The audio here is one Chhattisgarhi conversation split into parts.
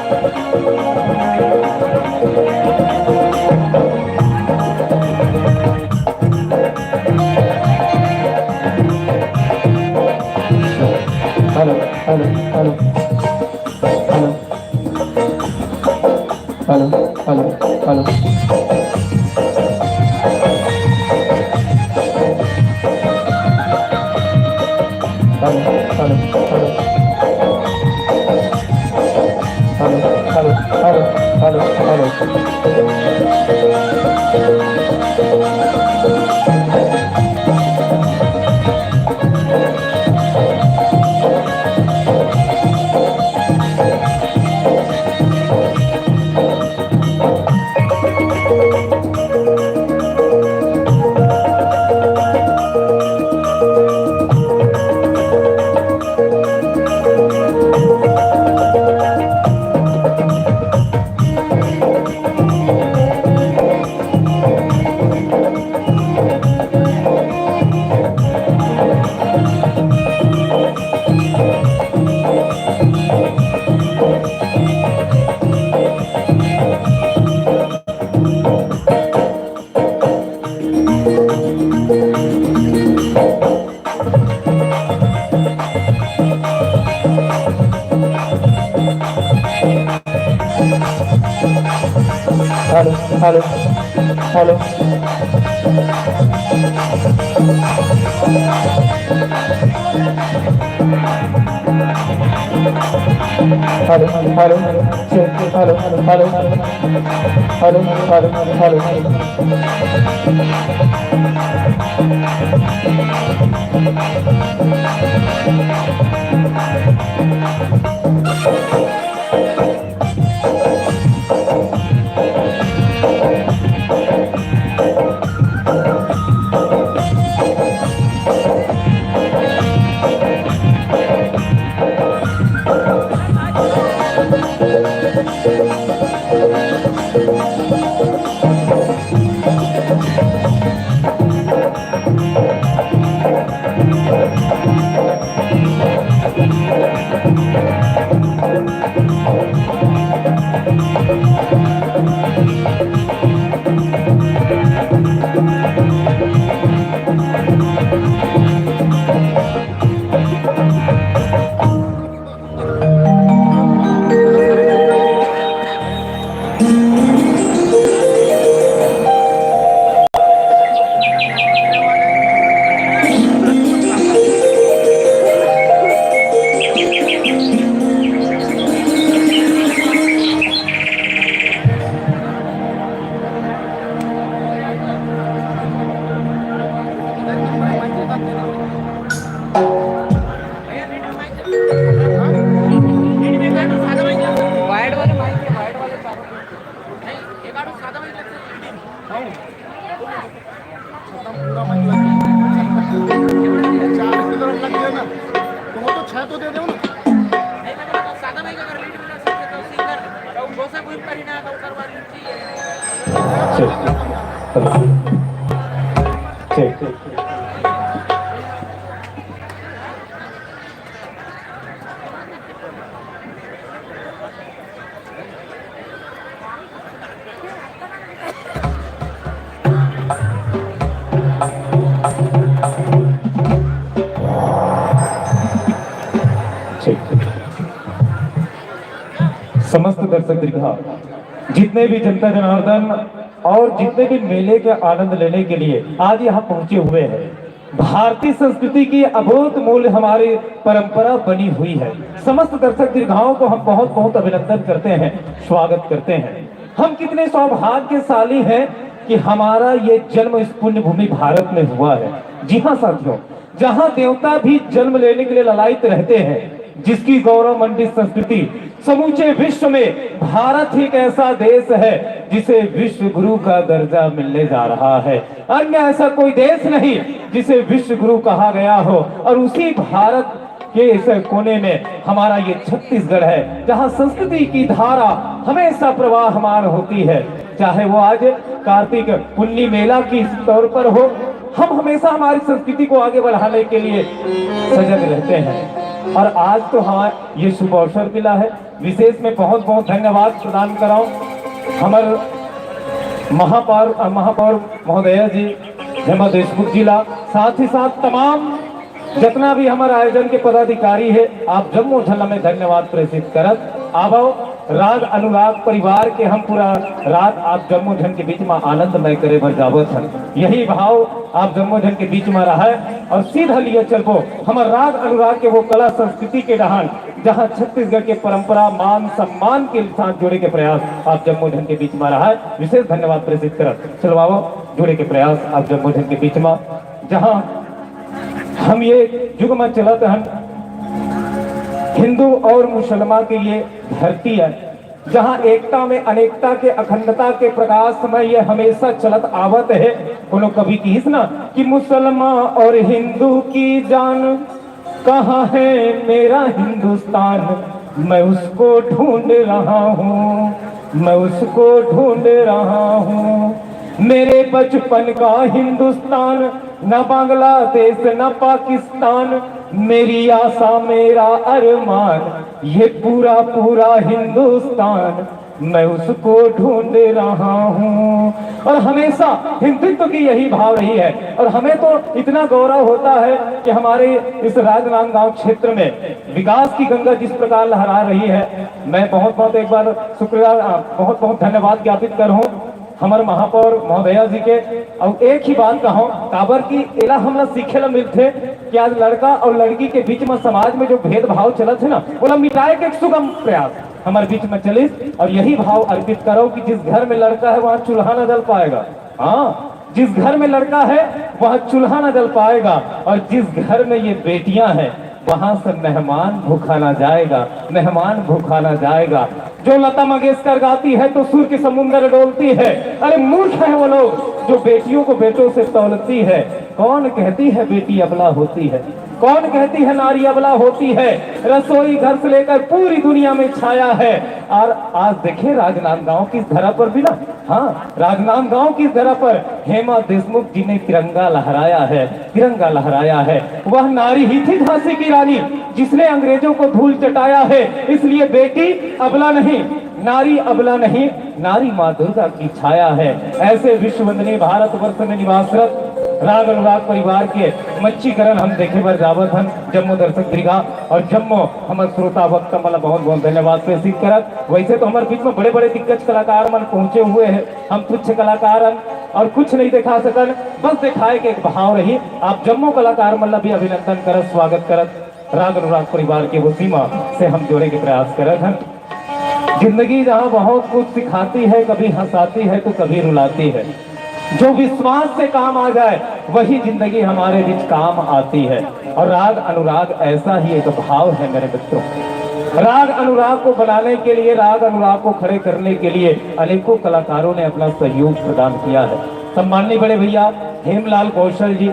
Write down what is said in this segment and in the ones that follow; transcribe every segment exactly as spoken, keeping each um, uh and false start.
Hello, hello, hello. Hello. Hello, hello, hello. Hello, hello, hello. Hello, hello, hello, hello, hello. Hello, hello, hello. Hello, hello, hello. Hello, hello, hello, hello. पूरा मन लग गया। चार की तरफ लग गया ना, तो वो तो छह तो दे दो ना। ठीक, ठीक। ठीक। समस्त दर्शक दीर्घा, जितने भी जनता जनार्दन और जितने भी मेले के आनंद लेने के लिए आज यहाँ पहुंचे हुए हैं, भारतीय संस्कृति की अभूत मूल्य हमारी परंपरा बनी हुई है। समस्त दर्शक दीर्घाओं को हम बहुत बहुत अभिनंदन करते हैं, स्वागत करते हैं। हम कितने सौभाग्यशाली हैं कि हमारा ये जन्म इस पुण्य भूमि भारत में हुआ है। जी हाँ साथियों, जहाँ देवता भी जन्म लेने के लिए ललायित रहते हैं, जिसकी गौरव मंडित संस्कृति समूचे विश्व में, भारत ही एक ऐसा देश है जिसे विश्व गुरु का दर्जा मिलने जा रहा है। अन्य ऐसा कोई देश नहीं जिसे विश्व गुरु कहा गया हो। और उसी भारत के इस कोने में हमारा ये छत्तीसगढ़ है, जहाँ संस्कृति की धारा हमेशा प्रवाहमान होती है। चाहे वो आज कार्तिक पुन्नी मेला के तौर पर हो, हम हमेशा हमारी संस्कृति को आगे बढ़ाने के लिए सजग रहते हैं। और आज तो हाँ, ये शुभ अवसर मिला है, विशेष में बहुत बहुत धन्यवाद प्रदान कराऊं हमर महापौर, महापौर महोदया जी, हेमा देशमुख जी ला, साथ ही साथ तमाम जितना भी हमर आयोजन के पदाधिकारी है, आप जम्मो झन ला मैं धन्यवाद प्रेषित करत आवव। राग अनुराग परिवार के हम पूरा रात आप जम्मो झन के बीच में आनंदमय करे बर जावत हन। यही भाव आप जम्मो झन के बीच में रहे और सीधा लिए चलबो हमर राग अनुराग के वो कला संस्कृति के डहान, जहाँ छत्तीसगढ़ के परंपरा, मान, सम्मान के साथ जोड़े के प्रयास आप जम्मो झन के बीच में रहा है। विशेष धन्यवाद प्रेषित करत चलवावो जोड़े के प्रयास आप जम्मो झन के बीच में, जहाँ हम ये युग में चलत हन, हिंदू और मुसलमान के ये धरती है, जहाँ एकता में अनेकता के अखंडता के प्रकाश में ये हमेशा चलत आवत है। कोनो कवि किहिस ना कि मुसलमान और हिंदू की जान, कहाँ है मेरा हिंदुस्तान, मैं उसको ढूंढ रहा हूँ, मैं उसको ढूंढ रहा हूँ। मेरे बचपन का हिंदुस्तान, न बांग्लादेश न पाकिस्तान, मेरी आशा मेरा अरमान, ये पूरा पूरा हिंदुस्तान, मैं उसको ढूंढ रहा हूँ। और हमेशा हिंदुत्व की यही भाव रही है और हमें तो इतना गौरव होता है कि हमारे इस राजनांदगांव क्षेत्र में विकास की गंगा जिस प्रकार लहरा रही है। मैं बहुत बहुत एक बार शुक्रिया, बहुत बहुत धन्यवाद ज्ञापित करूँ हमर महापौर महोदया जी के। और एक ही बात कहूँ, काबर कि एला हमला सीखे ला मिलथे कि आज लड़का और लड़की के बीच में समाज में जो भेदभाव चलत है ना, ओला मिटाए के एक सुगम प्रयास हमर बीच में चलिस और यही भाव अर्पित करो कि जिस घर में लड़का है वहाँ चूल्हा ना जल पाएगा। हाँ, जिस घर में लड़का है वहाँ चूल्हा ना जल पाएगा और जिस घर में ये बेटियां हैं वहां से मेहमान भूखा ना जाएगा, मेहमान भूखा ना जाएगा। जो लता मंगेशकर गाती है तो सुर की समुंदर डोलती है। अरे मूर्ख है वो लोग जो बेटियों को बेटों से तौलती है। कौन कहती है बेटी अबला होती है? कौन कहती है नारी अबला होती है? रसोई घर से लेकर पूरी दुनिया में छाया है। और आज देखिए राजनांदगांव की धरा पर भी ना, हाँ, राजनांदगांव की धरा पर हेमा देशमुख जी ने तिरंगा लहराया है, तिरंगा लहराया है। वह नारी ही थी झांसी की रानी जिसने अंग्रेजों को धूल चटाया है। इसलिए बेटी अबला नहीं, नारी अबला नहीं, नारी माँ दुर्गा की छाया है। ऐसे विश्व वंदनीय भारतवर्ष में निवासरत राग अनुराग परिवार के मच्छीकरण हम देखे बर जावत हन जम्मो दर्शक दीर्घा और जम्मो हमर श्रोता वक्ता मन ला बहुत बहुत धन्यवाद प्रेषित करत। वैसे तो हमर बीच में बड़े बड़े दिग्गज कलाकार मन पहुंचे हुए हैं, हम तुच्छ कलाकार हन और कुछ नहीं दिखा सकन, बस दिखाए के एक भाव रही। आप जम्मो कलाकार मन ला भी अभिनंदन करत, स्वागत करत राग अनुराग परिवार के वो सीमा से हम जोड़े के प्रयास करत हन। जिंदगी जहाँ बहुत कुछ सिखाती है, कभी हंसाती है तो कभी रुलाती है। जो विश्वास से काम आ जाए वही जिंदगी हमारे बीच काम आती है। और राग अनुराग ऐसा ही एक भाव है मेरे मित्रों। राग अनुराग को बनाने के लिए, राग अनुराग को खड़े करने के लिए अनेकों कलाकारों ने अपना सहयोग प्रदान किया है। सम्माननीय बड़े भैया हेमलाल कौशल जी,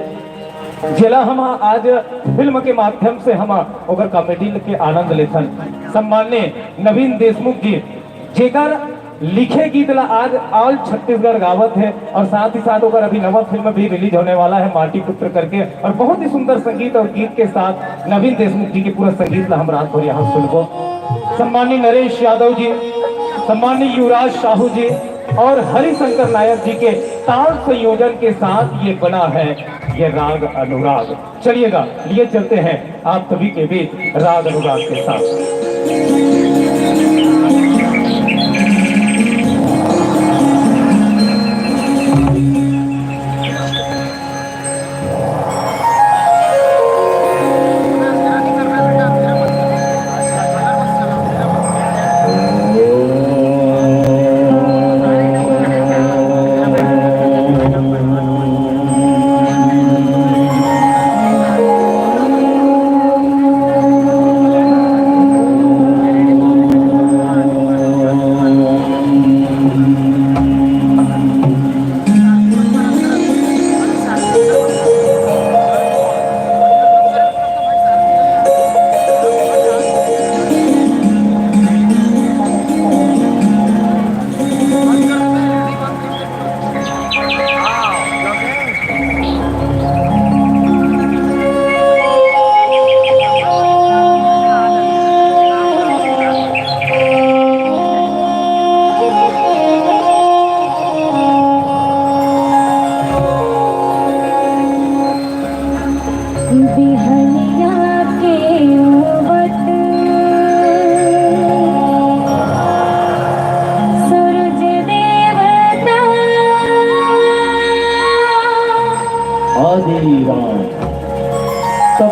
जेला हम आज फिल्म के माध्यम से हम ओकर कॉमेडी के आनंद लेथन। सम्माननीय नवीन देशमुख जी, जेकर लिखे गीत ला आज ऑल छत्तीसगढ़ गावत है और साथ ही साथ ओकर अभी नवा फिल्म भी रिलीज होने वाला है माटी पुत्र करके, और बहुत ही सुंदर संगीत और गीत के साथ नवीन देशमुख जी के पूरा संगीत ला हम रात भर यहाँ सुनबो। सम्माननीय नरेश यादव जी, सम्माननीय युवराज साहू जी और हरिशंकर नायक जी के ताल संयोजन के साथ ये बना है ये राग अनुराग। चलिएगा, लिए चलते हैं आप सभी के बीच राग अनुराग के साथ।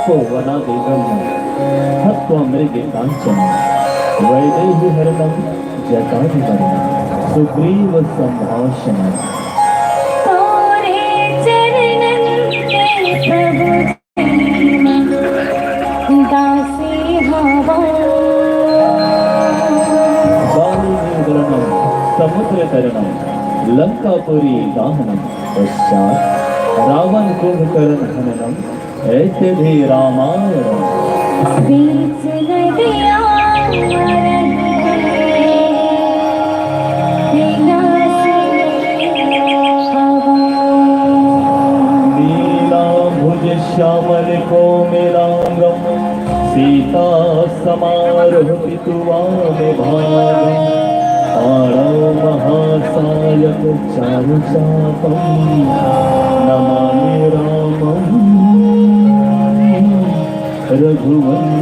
को वनादेवं हत्वा मृगकाञ्चनम्। वैदेही हरणं जटायु मरणं सुग्रीव सम्भाषणम्। तोरे चरणन में प्रभु दासी हवा। वाली हरणं समुद्र तरणं लंकापुरी दाहनं पश्चात् रावण कुंभकर्ण हननं एते भी रामायणम्। बीच नदिया मरद विलासिनी हवा। नीलांबुज श्यामल कोमलांगम सीता समारोह पितुआ में भागम। आड़ौ महासायक चारु चापं नमामि रामं रघुवंशनाथम्।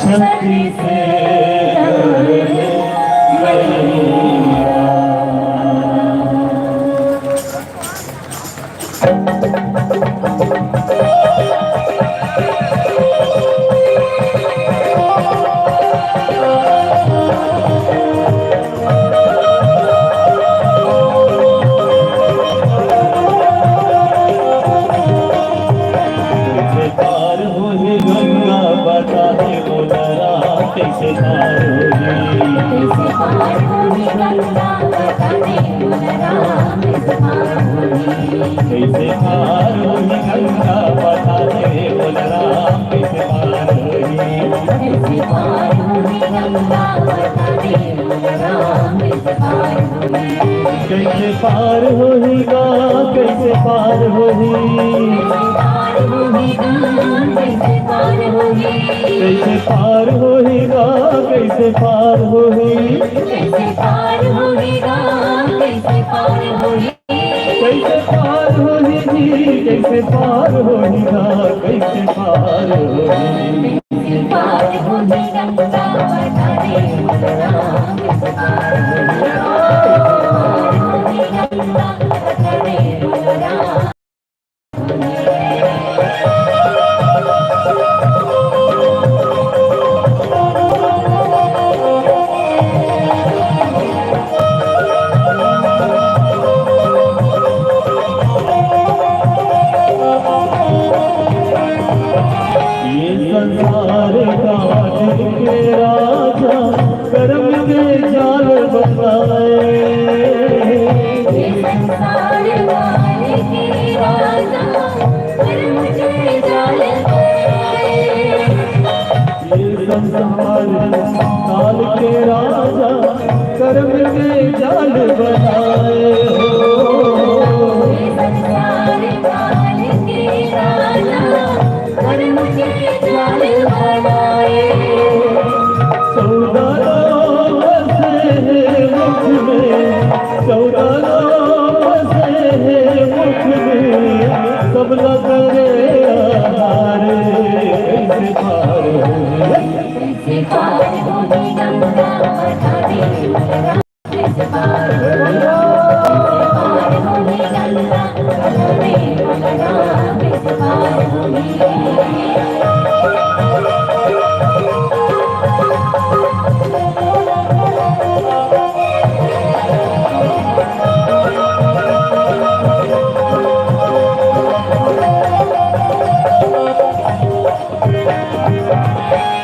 शक्ति से डरे मैया। कैसे पार होही गंगा, बता दे मोला राह, कैसे पार होही? कैसे पार होही गंगा, बता दे मोला राह, कैसे पार होही? कैसे पार होही गंगा, बता दे मोला राह, कैसे पार होही? कैसे पार होही गंगा, बता दे मोला राह, कैसे पार होही? कैसे पार होही गा, कैसे पार होही? कैसे पार होही गा, कैसे पार होही? कैसे पार होही गा, कैसे पार होही? कैसे पार होही गा, कैसे पार होही? कैसे पार होही जी, कैसे पार होही गा, कैसे पार होही? कैसे पार होही गंगा, बता दे मोला राह, कैसे पार होही? पार होही गंगा, बता दे मोला राह। ये संसार काल के राजा, कर्म के जाल बनाए। ये संसार काल के राजा, कर्म के जाल बनाए। ये संसार काल के राजा, कर्म के जाल बनाए हो। ये संसार काल के राजा, कर्म के जाल बनाए। चौदह लोक बसे हैं मुख में, चौदह लोक बसे हैं मुख में, सब न करे आधार, कैसे पार होही? कैसे पार होही गंगा, बता दे मोला राह, कैसे पार होही? कैसे पार होही गंगा, बता दे मोला राह, कैसे पार होही?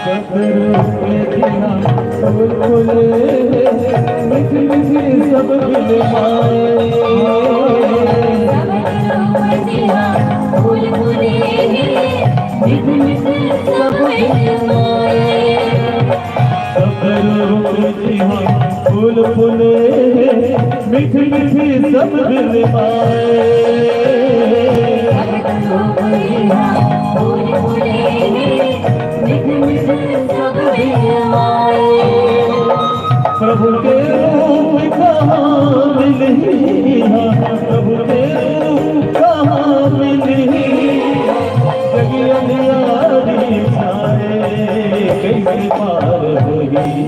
सब रूप जिहां फूल फूले, मीठ मीठ सब बिन माए। सब रूप जिहां फूल फूले, मीठ मीठ सब बिन माए। प्रभु के रूप कहाँ मिलही, प्रभु के रूप कहाँ मिलही, जग अंधियारी छाए, कैसे पार होही?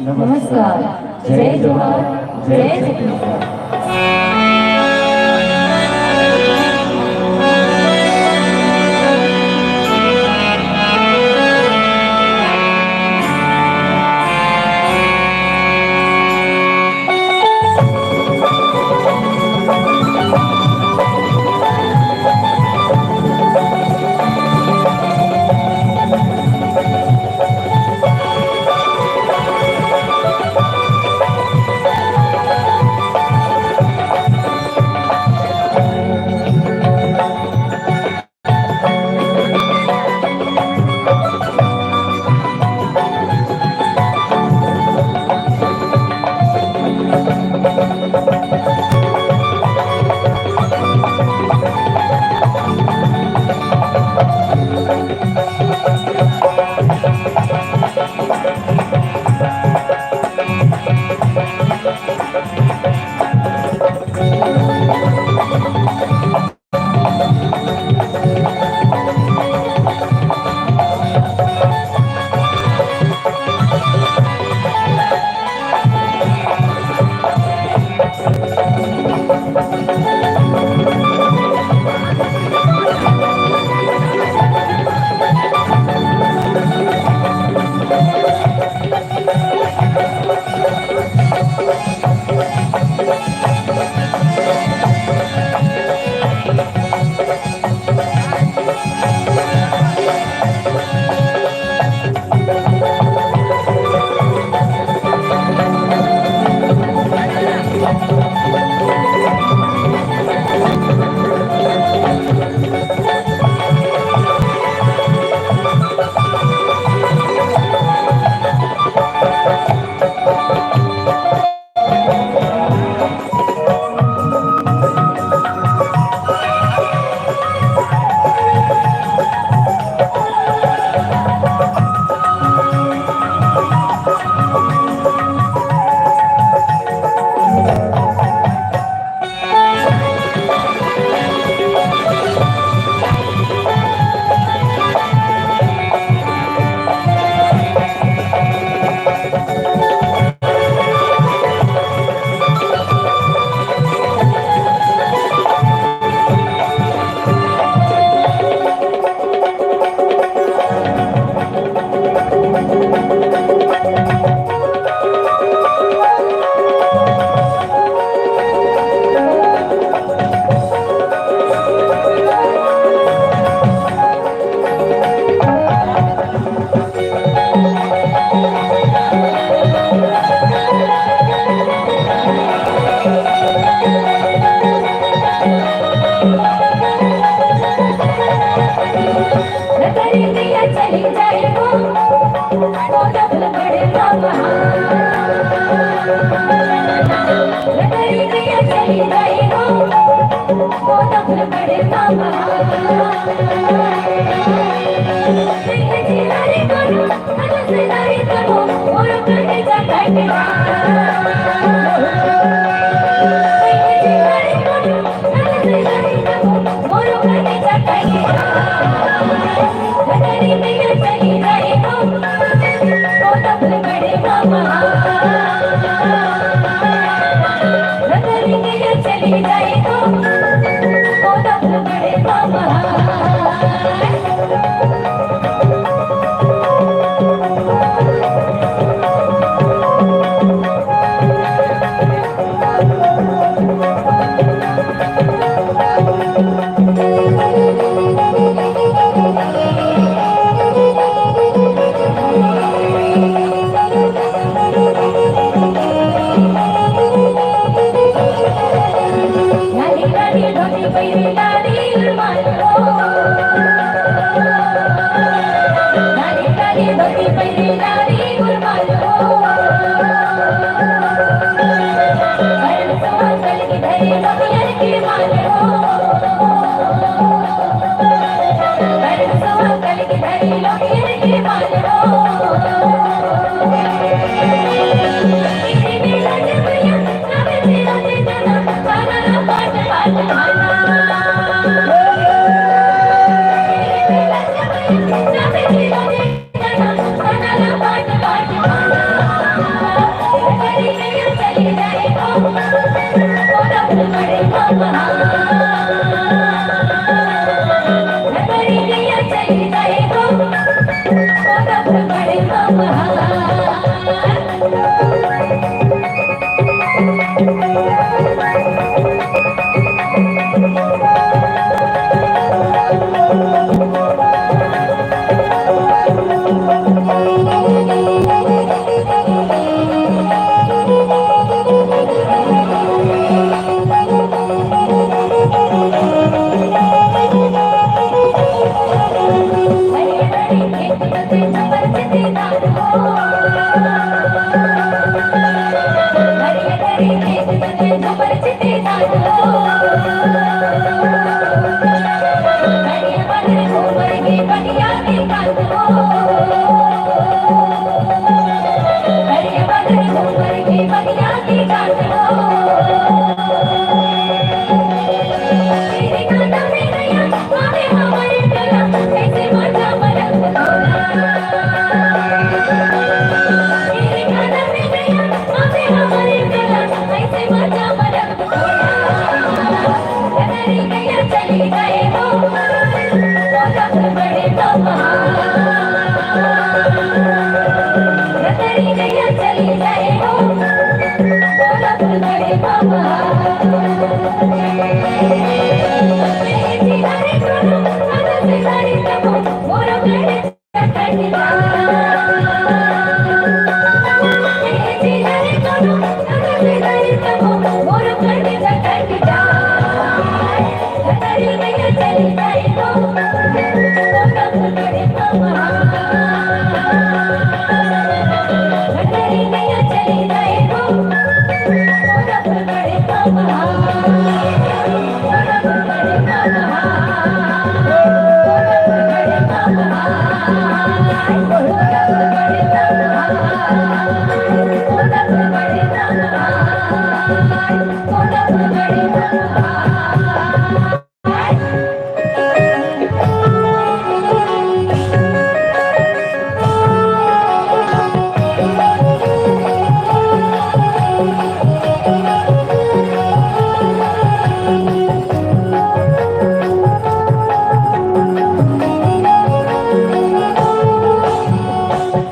नमस्कार। जय जोहार, जय छत्तीसगढ़।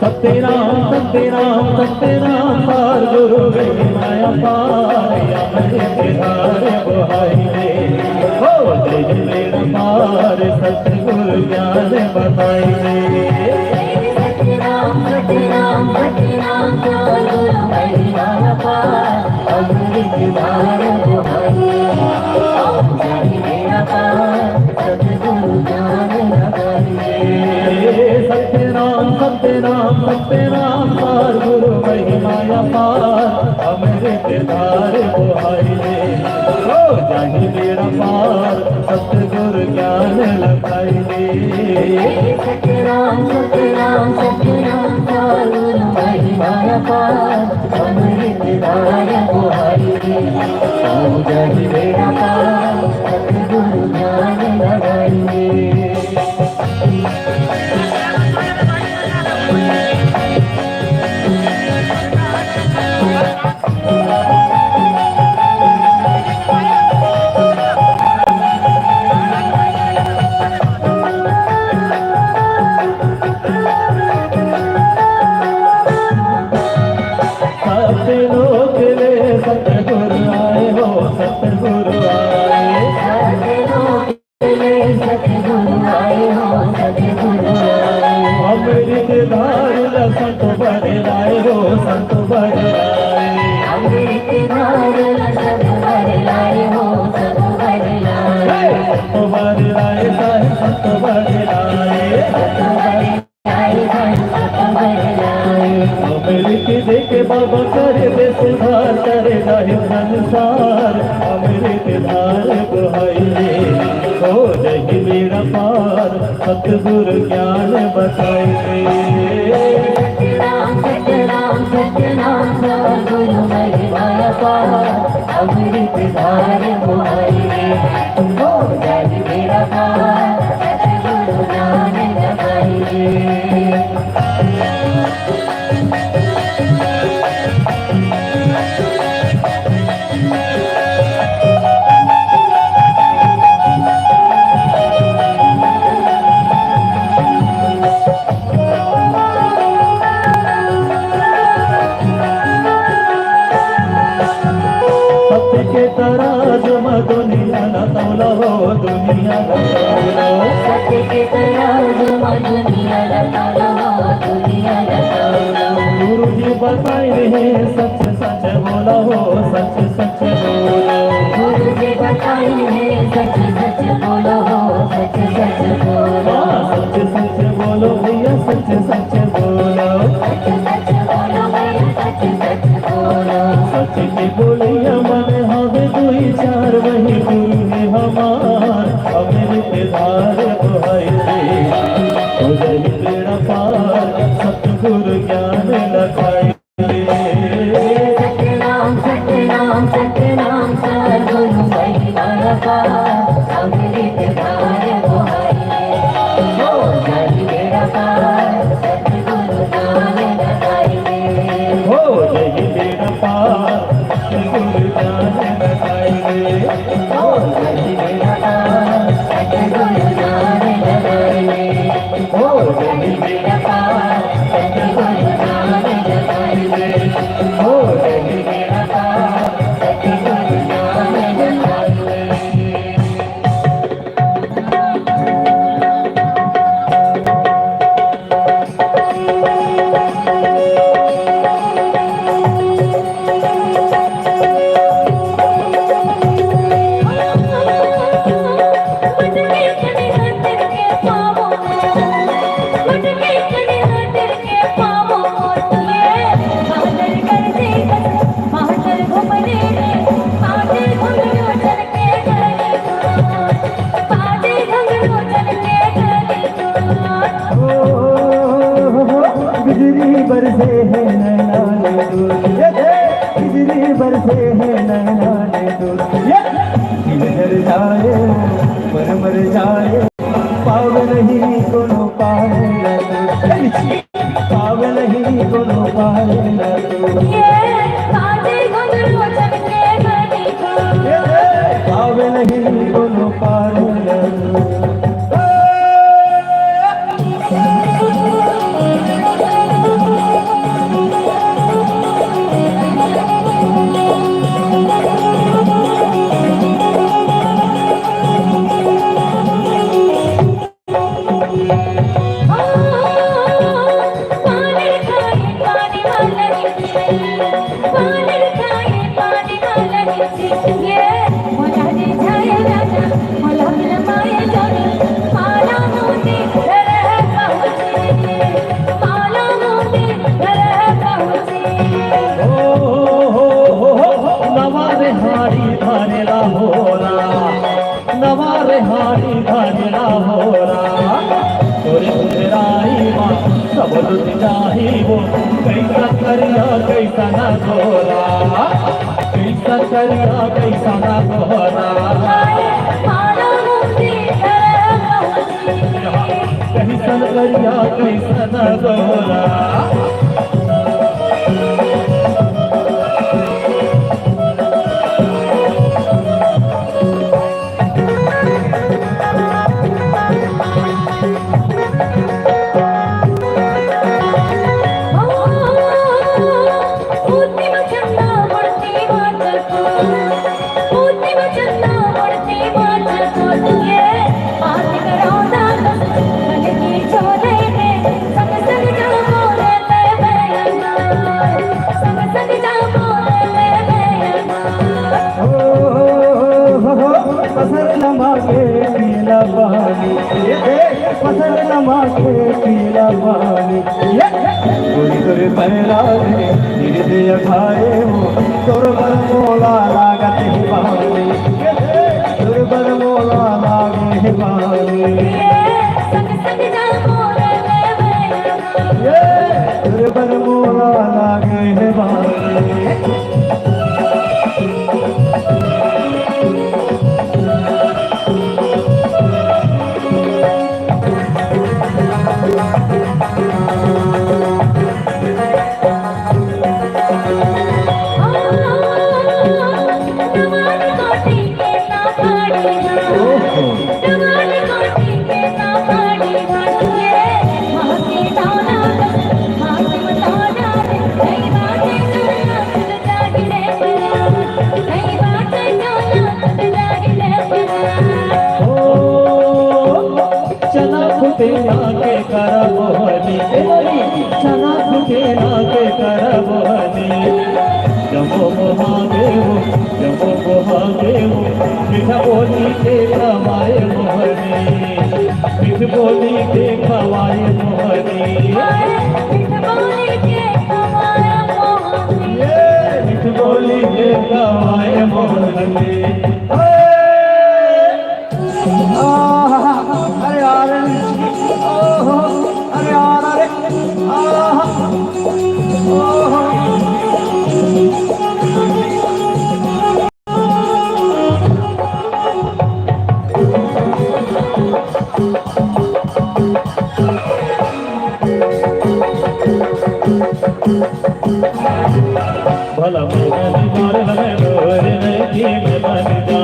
सत्यनाम, सत्यनाम, सत्यनाम, पार गुरु महिमा अपार, अमृत धार बोहाई दे। हो जय जय पार, सतगुरु ज्ञान बताई दे। सत्यनाम, सत्यनाम, सत्यनाम, पार गुरु महिमा अपार, अमृत धार बोहाई दे। हो जय जय पार, सतगुरु ज्ञान बताई दे। सत्यनाम, सत्यनाम, सत्यनाम, पार गुरु महिमा अपार, अमृत पार बोहाई ले, हो जाही बेड़ा पार, सतगुरु ज्ञान लखाई ले। सतराम, सतराम, सतराम, सतगुरु महिमा अपार, अमृत धार बोहाई ले, हो जाही बेड़ा पार, सतगुरु ज्ञान लखाई ले। सतलोक ले सतगुरु आए हो, सतगुरु आए। सतगुरु आए हो, सतगुरु आए। अमृत धार ला संत बर लाए हो, संत बर लाए। अमृत धार ला संत बर लाए हो, संत बर लाए। संत बर लाए, साहेब संत बर लाए। संत बर अमृत देके बाबा करे दे सुधार, करे जाहि संसार, अमृत धार बोहाई ले, हो जाही बेड़ा पार, सतगुरु ज्ञान बताई ले। सतनाम, सतनाम, सतनाम, सतगुरु महिमा अपार, अमृत धार बोहाई ले, हो जाही बेड़ा पार, सतगुरु ज्ञान बताई ले। सत्य के तराजू म दुनिया ला तौला हो, दुनिया ला तौला। सत्य के तराजू म दुनिया ला तौला हो, दुनिया ला तौला। गुरु जी बताइन हे सच सच बोला हो, सच सच बोला। गुरु जी बताइन हे सच सच बोला हो, सच सच बोला। हाँ, सच सच बोलो भैया, सच सच बोलो। सच सच बोलो भैया, सच सच बोलो। सच के बोलिया मन हवे दुई चार, वही गुरु हे हमार, अमृत धार बोहाई ले, हो जाही बेड़ा पार, सतगुरु ज्ञान लखाई ले। सतनाम, सतनाम, सतनाम, सतगुरु महिमा अपार, अमृत धार बोहाई ले, हो जाही बेड़ा पार, सतगुरु ज्ञान लखाई ले। हो जाही बेड़ा पार, सतगुरु ज्ञान लखाई ले। हो जाही बेड़ा पार, सतगुरु ज्ञान लखाई ले। हो जाही बेड़ा पार, सतगुरु ज्ञान लखाई ले। हो जाही बेड़ा पार, सतगुरु ज्ञान लखाई ले। बिजली बरसे है नैना ले दूर, ये दे, बिजली बरसे है नैना ले दूर, ये दिल डर जाए, मन मर जाए, पावे नहीं कोनो पार ला तू। पावे नहीं कोनो पार ला तू। ये बाजे घुंघरू चमके मणिपुर। ये पावे नहीं कोनो पार ला तू। कइसन करिया कइसन गोरा, कइसन करिया कइसन गोरा। कइसन करिया कइसन गोरा। ओ, हो, हो, हो, पसर नमा के पीला पानी, ये, ए, पसर नमा के पीला पानी, ये, कोई तोरे पैरा में, धीरे धीरे खाए हो, तोर बर मोला लागत है पानी, ये, तोर बर मोला लागे है पानी। ये, तोर बर मोला लागे है पानी। ओ, चना फुटेला के करब हनी, ए भाई, चना फुटेला के करब हनी। जम्मो महादेव, जम्मो महादेव, मीठा बोली के खवाए मोहनी, मीठ बोली के खवाए मोहनी। मीठ बोली के खवाए मोहनी। ये मीठ बोली के खवाए मोहनी। आहा, अरे यार, ओहो, अरे यार, अरे, आहा, ओहो। भला मोहन मार लगे डोर नहीं की मैं बन जा।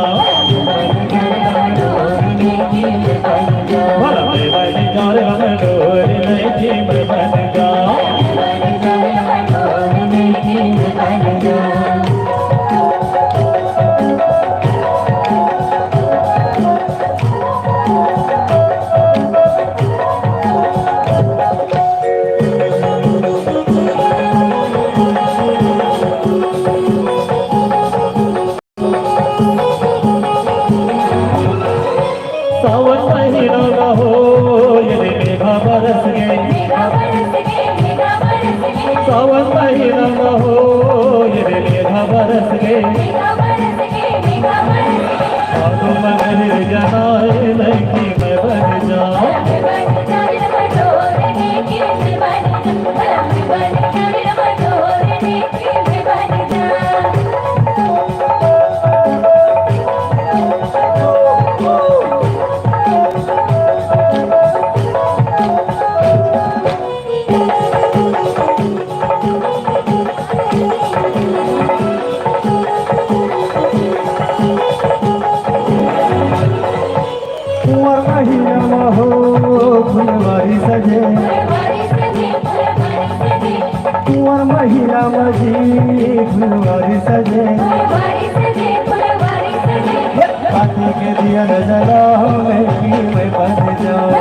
भला मोहन मार लगे डोर नहीं की मैं बन जा। सावन महीना मा हो, ये रे मेघा बरस गे। सावन महीना मा हो, ये रे मेघा बरस गे। आगो मगर जनाए लड़की मैं बन जा। कुंवर महीना मा हो फुलवारी सजे, कुंवर महीना मा जी फुलवारी सजे। पाती के दिया न जलाओ मैं की मैं बन जाऊं।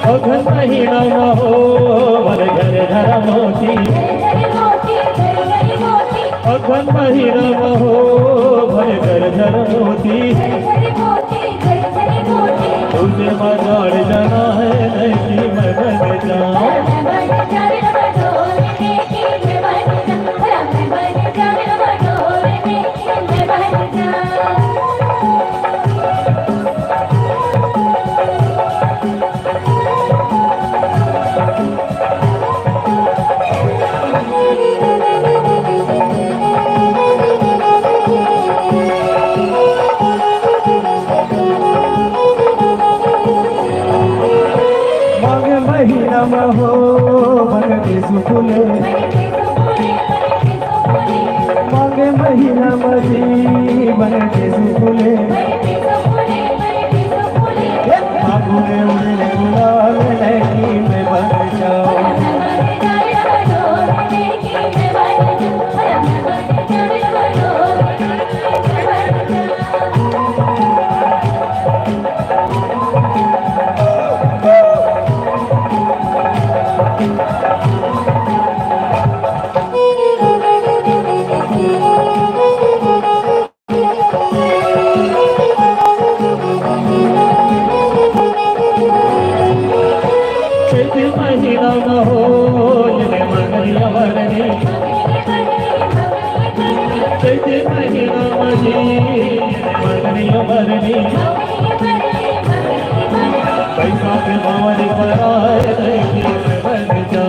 अघन महीना मा हो, वर घर घर मोती। पैसा के बावरी पर आए, लेकिन बन जा।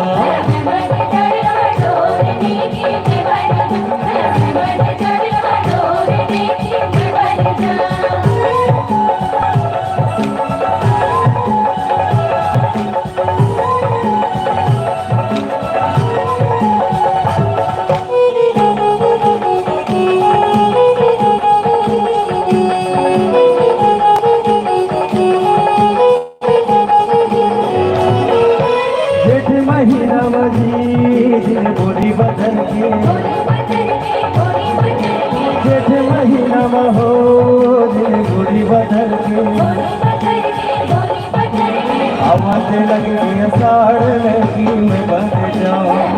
जेठ महीना म जी दिन बोरी बदल के, जेठ महीना म हो दिन बोरी बदल के, आवाज लग गई साड़ में कि मैं बन जाऊं।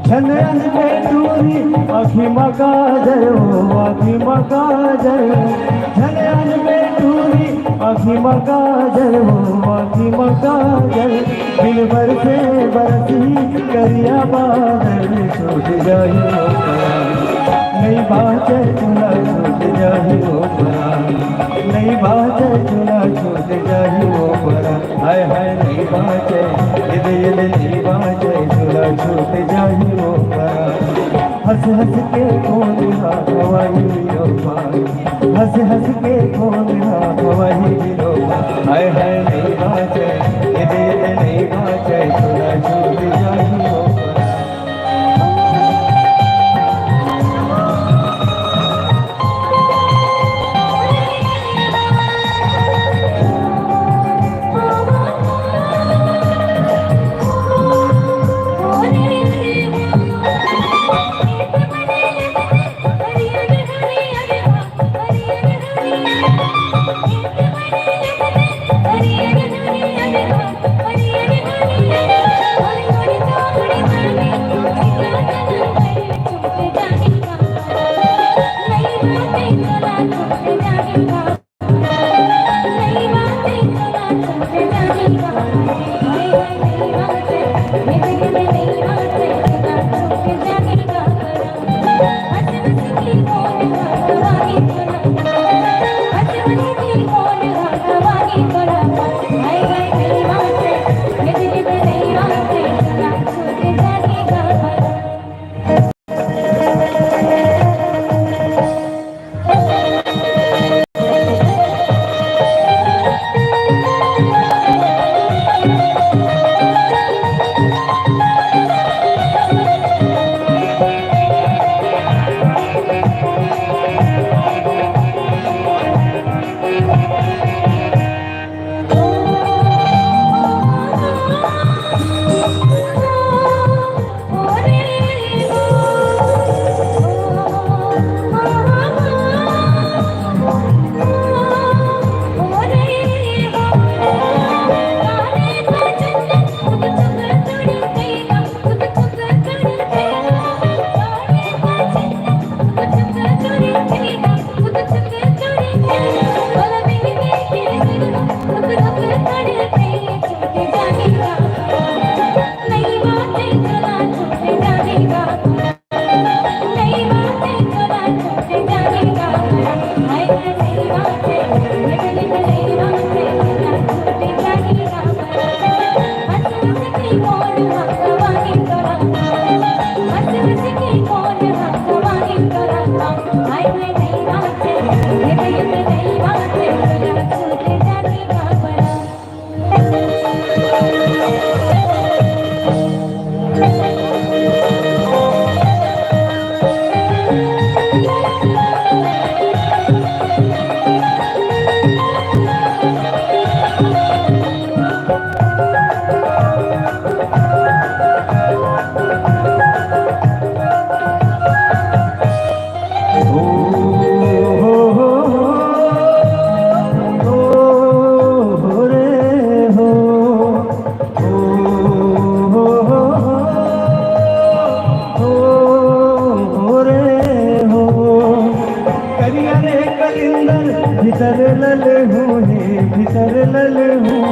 झन अनबे टूरी आँखी म काजर हो, आँखी म काजर। झन अनबे टूरी आँखी म काजर हो, आँखी म काजर। दिल भर से बरसी करिया बादल, छूट जाही वो परान। नइ बाँचे चुला, छूट जाही वो परान। नइ बाँचे चुला, छूट जाही वो परान। हाय हाय नइ बाँचे, इद इद नइ बाँचे, चुला छूट जाही वो परान। हँस हँस के कोन हा खवाही लो पान, हँस हँस के कोन हा खवाही लो पान। हाय हाय नइ बाँचे, इद इद नइ बाँचे, चुला छूट जाही वो परान। लल हूँ,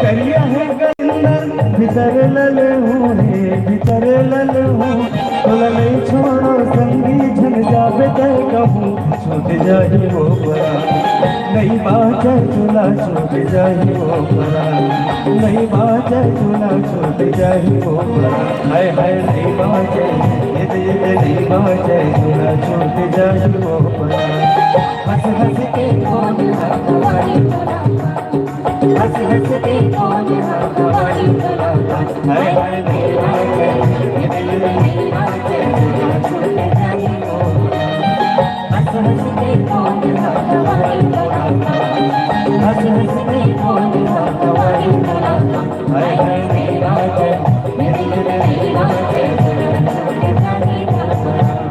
करिया है गंदर, भीतर लल हूँ रे, भीतर लल हूँ। तोला नहीं छोड़ो संगी, झन जाबे तै कहूँ, छूट जाही वो परान। नहीं बाँचे तोला, छूट जाही वो परान। नहीं बाँचे तोला, छूट जाही वो परान। हाय हाय नहीं बाँचे, ये दे, ये दे, नहीं बाँचे तोला, छूट जाही वो परान। हँस हँस के कौन हकवारी तोला, हँस हँस के कौन हकवारी तोला। हाय हाय नहीं बाँचे, ये दे, ये दे, नहीं बाँचे तोला, छूट जाही वो परान। हँस हँस के कौन हकवारी तोला, हँस हँस के कौन हकवारी तोला। हाय हाय नहीं बाँचे, ये दे, ये दे, नहीं बाँचे तोला, छूट जाही वो परान।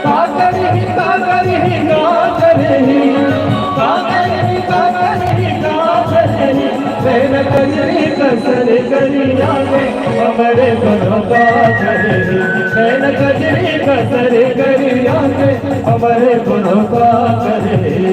का करही, का करही, का करही, का करही, का करही, का करही। नैन कजरी कसर करिया के हमरे कोनो का करही। नैन कजरी कसर करिया के हमरे कोनो का करही।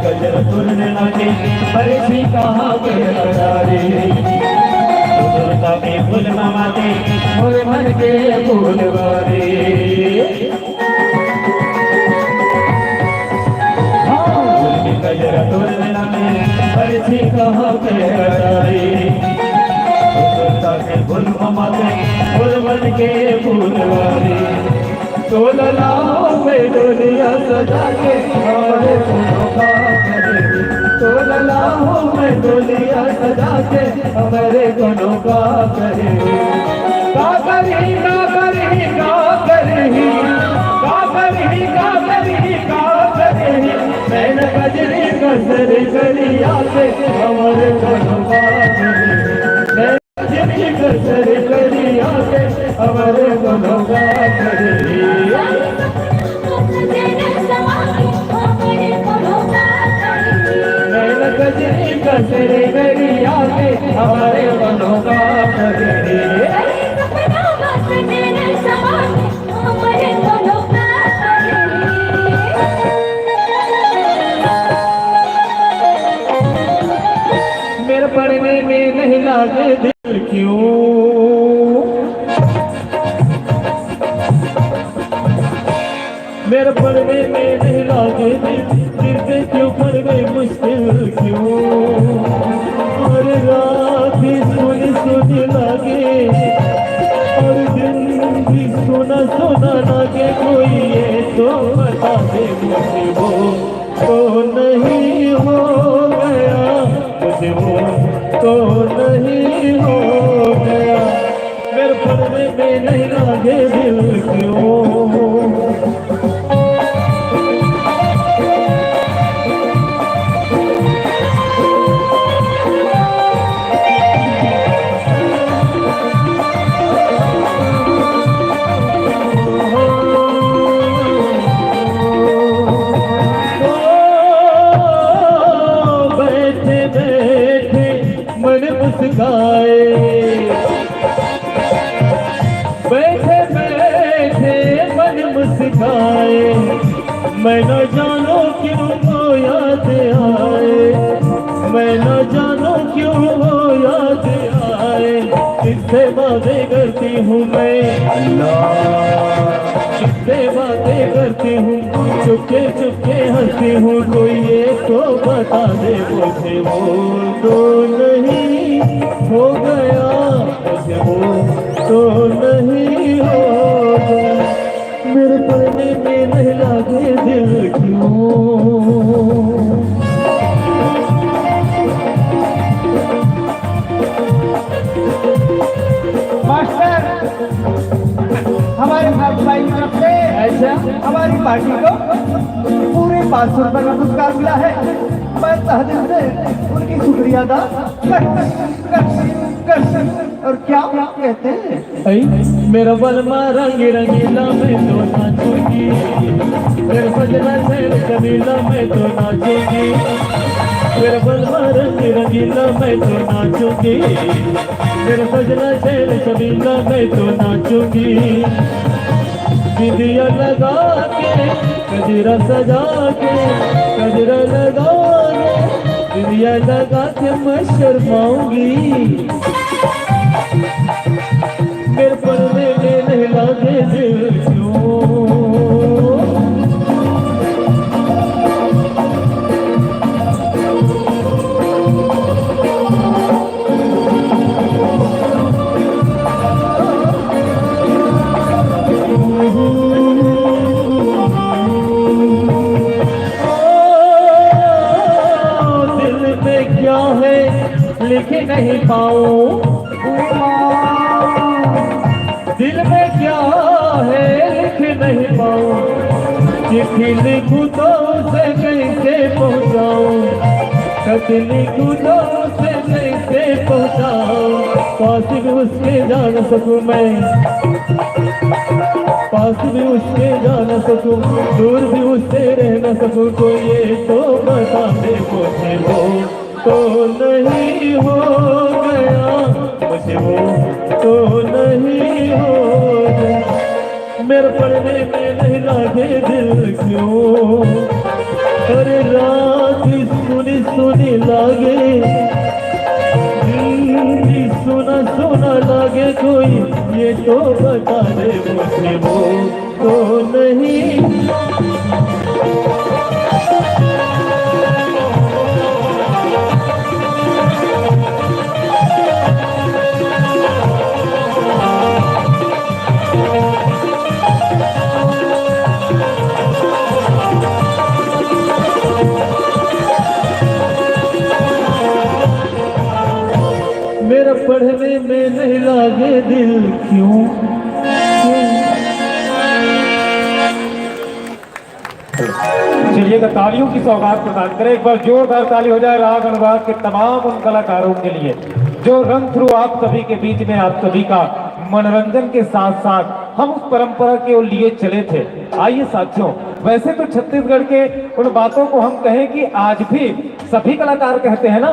गजर तुरने लागे, बरसी कहाँ के कटारी। सुरता के फूल मामा के, मोर मन के फूलवारी। हाँ, गजर तुरने लागे, बरसी कहाँ के कटारी। सुरता के फूल मामा के, मोर मन के फूलवारी। तोला लाहूँ मैं डोलिया सजा के, हमरे कोनो का करे। तोला लाहूँ मैं डोलिया सजा के, हमरे कोनो का करे। का करही, का करही, का करही, का करही, का करही, का करही। नैन कजरी कसर करिया के, हमरे कोनो का करे। जिनकी कसर करिया के हमरे कोनो का करे। नैन कजरी कसर करिया के हमरे कोनो का करे। मेरे पढ़ने में नहीं लागे दिल क्यों? पढ़ने में नहीं लागे दिल, फिर से क्यों पढ़ने मुश्किल क्यों? और रात भी सुनी सुनी लागे, और दिन भी सुना सुना लागे। कोई ये तो बता दे मुझे, वो तो नहीं हो गया, मुझे वो तो नहीं हो गया। मेरे पढ़ने में नहीं लागे दिल क्यों? बैठे बैठे मन मुस्काए, बैठे बैठे मन मुस्काए। मैं न जानू क्यों वो याद आए, मैं न जानू क्यों वो याद आए। कितने बातें करती हूँ मैं, अल्लाह, कितने बातें करती हूँ, चुपके चुपके हंसती हूँ। कोई ये तो बता दे मुझे, वो तो नहीं हो गया, मुझे वो तो नहीं हो गया। मेरे पढ़ने में नहीं लागे दिल क्यों? मास्टर, हमारे साथ भाई की तरफ से, अच्छा, हमारी पार्टी को पूरे पाँच सौ रुपए का पुरस्कार मिला है। मैं तहे दिल से उनकी शुक्रिया अदा कर, कर, कर, और क्या कहते हैं? ऐ, मेरा बलमा रंग रंगीला, मैं तो नाचूंगी। मेरा सजना शहर कबीला, मैं तो नाचूंगी। मेरा बलमा रंग रंगीला, मैं तो नाचूंगी। मेरा सजना शहर कबीला, मैं तो नाचूंगी। बिंदिया लगा के, गजरा सजा के, गजरा लगा के, बिंदिया लगा के मैं शर्माऊंगी। मेरे पढ़ने में नहीं लागे दिल क्यों? दिल में क्या है लिख नहीं पाऊं, दिल में क्या है लिख नहीं पाऊं। चिट्ठी लिखूं तो उसे कैसे पहुंचाऊं, खत लिखूं तो उसे कैसे पहुंचाऊं। पास भी उसके जा न सकूं मैं, पास भी उसके जा न सकूं, दूर भी उससे रह न सकूं। कोई ये तो बता दे मुझे, वो तो नहीं हो गया, मुझे वो तो नहीं हो गया। मेरे पढ़ने में नहीं लागे दिल क्यों? अरे रात सुनी सुनी लागे, दिन भी सुना सुना लागे। कोई ये तो बता दे मुझे, वो तो नहीं। मेरा पढ़ने में नहीं लागे दिल क्यों? चलिएगा, तालियों की सौगात प्रदान करें। एक बार जोरदार ताली हो जाए राग अनुराग के तमाम उन कलाकारों के लिए जो रन थ्रू आप सभी के बीच में आप सभी का मनोरंजन के साथ साथ हम उस परंपरा के लिए चले थे। आइए साथियों, वैसे तो छत्तीसगढ़ के उन बातों को हम कहें कि आज भी सभी कलाकार कहते हैं ना,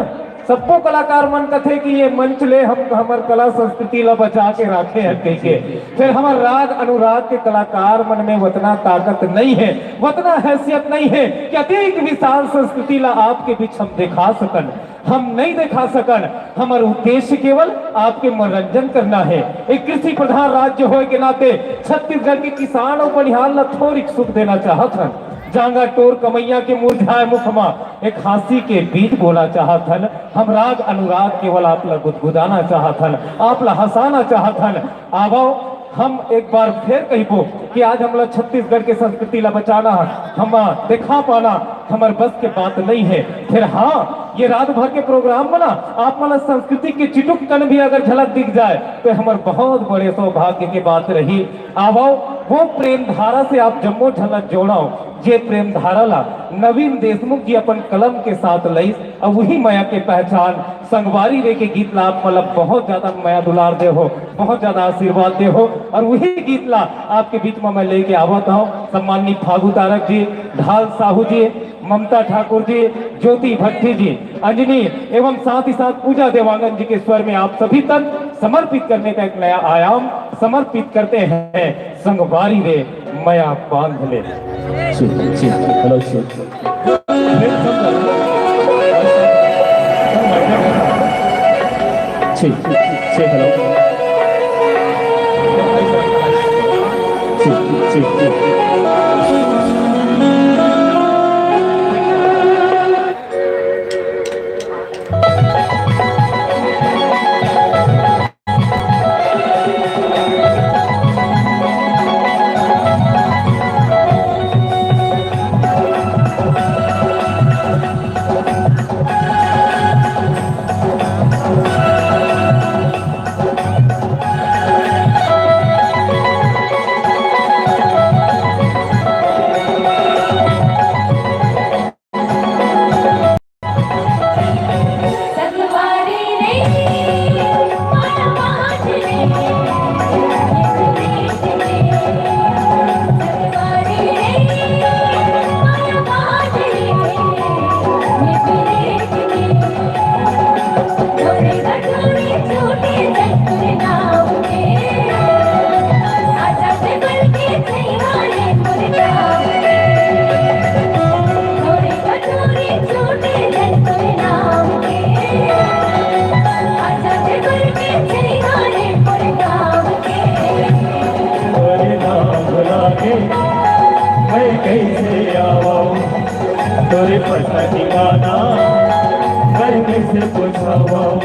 सब्बो कलाकार मन कथे कि ये मंच ले हम हमर कला संस्कृति ला बचा के राखे हन कहिके। फेर हमर राग अनुराग के कलाकार मन में वतना ताकत नइ हे, वतना हैसियत नइ हे कि अतेक विशाल संस्कृति ला आपके बीच हम देखा सकन। हम नइ देखा सकन। हमर उद्देश्य केवल आपके मनोरंजन करना हे। एक कृषि प्रधान राज्य होय के नाते छत्तीसगढ़ के किसान अउ बनिहार ला थोरिक सुख देना चाहत हन। जांगर टोर कमइया के मुरझाए मुख मा एक हांसी के बीज बोना चाहत हन। हम राग अनुराग केवल आप ला गुदगुदाना चाहत हन, आप ला हंसाना चाहत हन। आवव, हम एक बार फेर कहिबो कि आज हमला छत्तीसगढ़ के संस्कृति ला बचाना हे, हम देखा पाना हमर बस के बात नइ हे। फेर हाँ, ये रात भर के प्रोग्राम में ना आप मन ला संस्कृति के चिटुक कन भी अगर झलक दिख जाए तो हमर बहुत बड़े सौभाग्य के बात रही। आवव, वो प्रेम धारा से आप जम्मो झन ला जोड़व, जे प्रेम धारा ला नवीन देशमुख जी अपन कलम के साथ लइस, अउ वही मया के पहचान संगवारी रे के गीत ला आप मन ला बहुत ज्यादा मया दुलार दे हो, बहुत ज्यादा आशीर्वाद दे हो, अउ वही गीत ला आपके बीच में मैं लेके आवत हूँ सम्माननीय फागू तारक जी, ढाल साहू जी, ममता ठाकुर जी, ज्योति भट्टी जी, अंजनी एवं साथ ही साथ पूजा देवांगन जी के स्वर में आप सभी तक समर्पित करने का एक नया आयाम समर्पित करते हैं। संगवारी रे मया बांध ले। तोरे नाम भुला के मैं कैसे आवाऊं? तोरे पता ठिकाना मैं कैसे पूछावाऊं?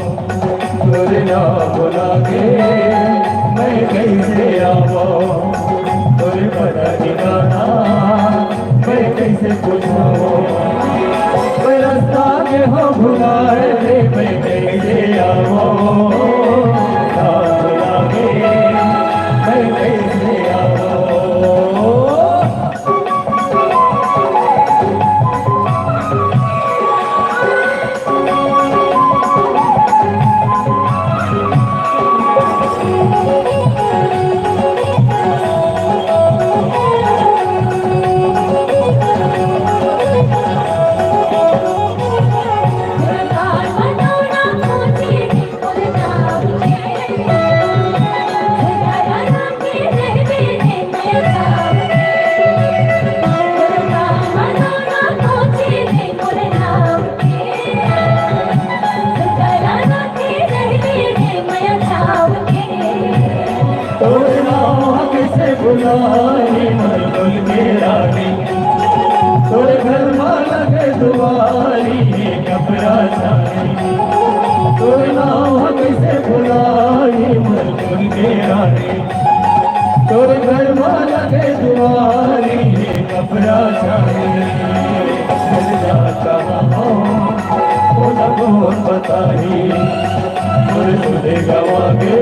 तोरे नाम भुला के मैं कैसे आवाऊं? तोरे पता ठिकाना मैं कैसे पूछावाऊं? मैं रास्ता में हो भुलाए रे, मैं कैसे आवाऊं? रास्ता भुला के मैं कैसे आवाऊं? तोरे नाम कैसे भुलाई मलकुल के रानी, तोरे घर मा लगे दुआरी कपड़ा छानी। तोरे नाम कैसे भुलाई मलकुल के रानी, तोरे घर मा लगे दुआरी कपड़ा छानी। मिल जाता हूँ, वो लगोर बताही। मोर सुने गवा गे,